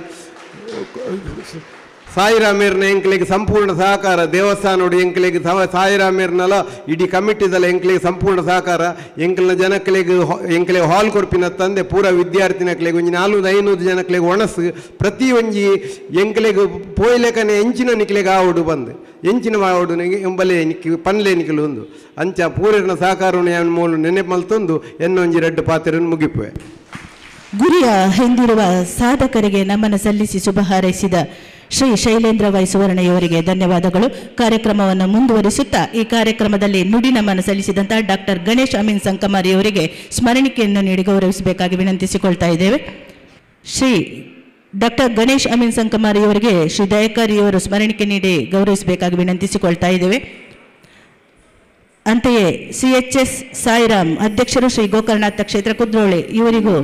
ಸಾಯಿರಾಮೇರ್ನ ಎಂಕ್ಲೆಗ್ ಸಂಪೂರ್ಣ ಸಹಕಾರ, ದೇವಸ್ಥಾನೋಡು ಎಂಕ್ಲೆಗ್ ಸಾಯಿರಾಮೇರ್ನಲ ಇಡೀ ಕಮಿಟಿದಲ್ಲ ಎಂಕ್ಲೆಗ್ ಸಂಪೂರ್ಣ ಸಹಕಾರ. ಎಂಕ್ಲೆನ ಜನಕ್ಲೆಗ್ ಎಂಕ್ಲೆಗ್ ಹಾಲ್ ಕೊರ್ಪಿನ ತಂದೆ ಪೂರ ವಿದ್ಯಾರ್ಥಿನಕ್ಲೆಗ್ ಒಂಜಿ 400-500 ಜನಕ್ಲೆಗ್ ಒಣಸು ಪ್ರತಿ ಒಂಜಿ ಎಂಕ್ಲೆಗ್ ಪೋಯ್ಲೆಕನೆ ಎಂಚಿನ ನಿಕ್ಲೆಗ್ ಆವಡು ಬಂದು ಎಂಚಿನ ಆವಡು ಎಂಬಲೆ ನಿಕ್ ಪನ್ಲೆ ನಿಕ್ಲು ಒಂದು ಅಂಚ ಪೂರನ ಸಹಕಾರವನ್ನು ಯಾನ್ ಮೂಲು ನೆನಪು ಮಲ್ತೊಂದು ಎನ್ನೊಂಜಿ ರಡ್ಡು ಪಾತ್ರೆಯನ್ನು ಮುಗಿಪುವೆ. ಗುರಿಯ ಹಿಂದಿರುವ ಸಾಧಕರಿಗೆ ನಮನ ಸಲ್ಲಿಸಿ ಶುಭ ಹಾರೈಸಿದ ಶ್ರೀ ಶೈಲೇಂದ್ರ ವೈ ಸುವರ್ಣಯವರಿಗೆ ಧನ್ಯವಾದಗಳು. ಕಾರ್ಯಕ್ರಮವನ್ನು ಮುಂದುವರಿಸುತ್ತಾ ಈ ಕಾರ್ಯಕ್ರಮದಲ್ಲಿ ನುಡಿ ನಮನ ಸಲ್ಲಿಸಿದಂತಹ ಡಾಕ್ಟರ್ ಗಣೇಶ್ ಅಮೀನ್ ಸಂಕಮಾರಿಯವರಿಗೆ ಸ್ಮರಣಿಕೆಯನ್ನು ನೀಡಿ ಗೌರವಿಸಬೇಕಾಗಿ ವಿನಂತಿಸಿಕೊಳ್ತಾ ಇದ್ದೇವೆ. ಶ್ರೀ ಡಾಕ್ಟರ್ ಗಣೇಶ್ ಅಮೀನ್ ಸಂಕಮಾರಿಯವರಿಗೆ ಶ್ರೀ ದಯಕಾರಿಯವರು ಸ್ಮರಣಿಕೆ ನೀಡಿ ಗೌರವಿಸಬೇಕಾಗಿ ವಿನಂತಿಸಿಕೊಳ್ತಾ ಇದ್ದೇವೆ. ಅಂತೆಯೇ CHS Sairam ಅಧ್ಯಕ್ಷರು ಶ್ರೀ ಗೋಕರ್ಣನಾಥ ಕ್ಷೇತ್ರ ಕುದ್ರೋಳಿ ಇವರಿಗೂ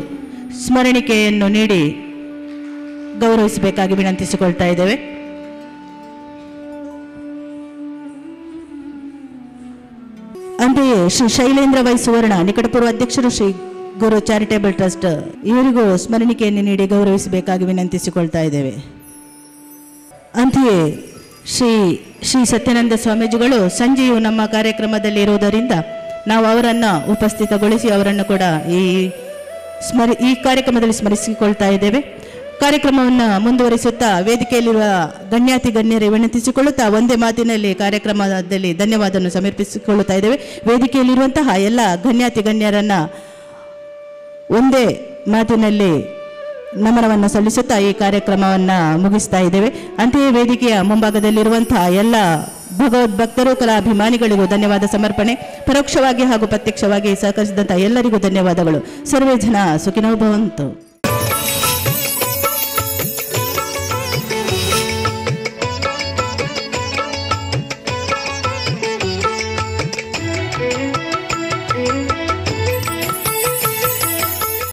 ಸ್ಮರಣಿಕೆಯನ್ನು ನೀಡಿ ಗೌರವಿಸಬೇಕಾಗಿ ವಿನಂತಿಸಿಕೊಳ್ತಾ ಇದ್ದೇವೆ. ಅಂತೆಯೇ ಶ್ರೀ ಶೈಲೇಂದ್ರ ವೈ ಸುವರ್ಣ ನಿಕಟಪೂರ್ವ ಅಧ್ಯಕ್ಷರು ಶ್ರೀ ಗುರು ಚಾರಿಟೇಬಲ್ ಟ್ರಸ್ಟ್ ಇವರಿಗೂ ಸ್ಮರಣಿಕೆಯನ್ನು ನೀಡಿ ಗೌರವಿಸಬೇಕಾಗಿ ವಿನಂತಿಸಿಕೊಳ್ತಾ ಇದ್ದೇವೆ. ಅಂತೆಯೇ ಶ್ರೀ ಶ್ರೀ ಸತ್ಯಾನಂದ ಸ್ವಾಮೀಜಿಗಳು ಸಂಜೆಯು ನಮ್ಮ ಕಾರ್ಯಕ್ರಮದಲ್ಲಿ ಇರುವುದರಿಂದ ನಾವು ಅವರನ್ನು ಉಪಸ್ಥಿತಗೊಳಿಸಿ ಅವರನ್ನು ಕೂಡ ಈ ಕಾರ್ಯಕ್ರಮದಲ್ಲಿ ಸ್ಮರಿಸಿಕೊಳ್ತಾ ಇದ್ದೇವೆ. ಕಾರ್ಯಕ್ರಮವನ್ನು ಮುಂದುವರಿಸುತ್ತಾ ವೇದಿಕೆಯಲ್ಲಿರುವ ಗಣ್ಯಾತಿ ಗಣ್ಯರೇ ವಿನಂತಿಸಿಕೊಳ್ಳುತ್ತಾ ಒಂದೇ ಮಾತಿನಲ್ಲಿ ಕಾರ್ಯಕ್ರಮದಲ್ಲಿ ಧನ್ಯವಾದವನ್ನು ಸಮರ್ಪಿಸಿಕೊಳ್ಳುತ್ತಾ ಇದ್ದೇವೆ. ವೇದಿಕೆಯಲ್ಲಿರುವಂತಹ ಎಲ್ಲ ಗಣ್ಯಾತಿ ಗಣ್ಯರನ್ನು ಒಂದೇ ಮಾತಿನಲ್ಲಿ ನಮನವನ್ನು ಸಲ್ಲಿಸುತ್ತಾ ಈ ಕಾರ್ಯಕ್ರಮವನ್ನು ಮುಗಿಸ್ತಾ ಇದ್ದೇವೆ. ಅಂತೆಯೇ ವೇದಿಕೆಯ ಮುಂಭಾಗದಲ್ಲಿರುವಂತಹ ಎಲ್ಲ ಭಗವದ್ಭಕ್ತರು, ಕಲಾಭಿಮಾನಿಗಳಿಗೂ ಧನ್ಯವಾದ ಸಮರ್ಪಣೆ. ಪರೋಕ್ಷವಾಗಿ ಹಾಗೂ ಪ್ರತ್ಯಕ್ಷವಾಗಿ ಸಹಕರಿಸಿದಂಥ ಎಲ್ಲರಿಗೂ ಧನ್ಯವಾದಗಳು. ಸರ್ವೇ ಜನ ಸುಖಿನೋ ಭವಂತು.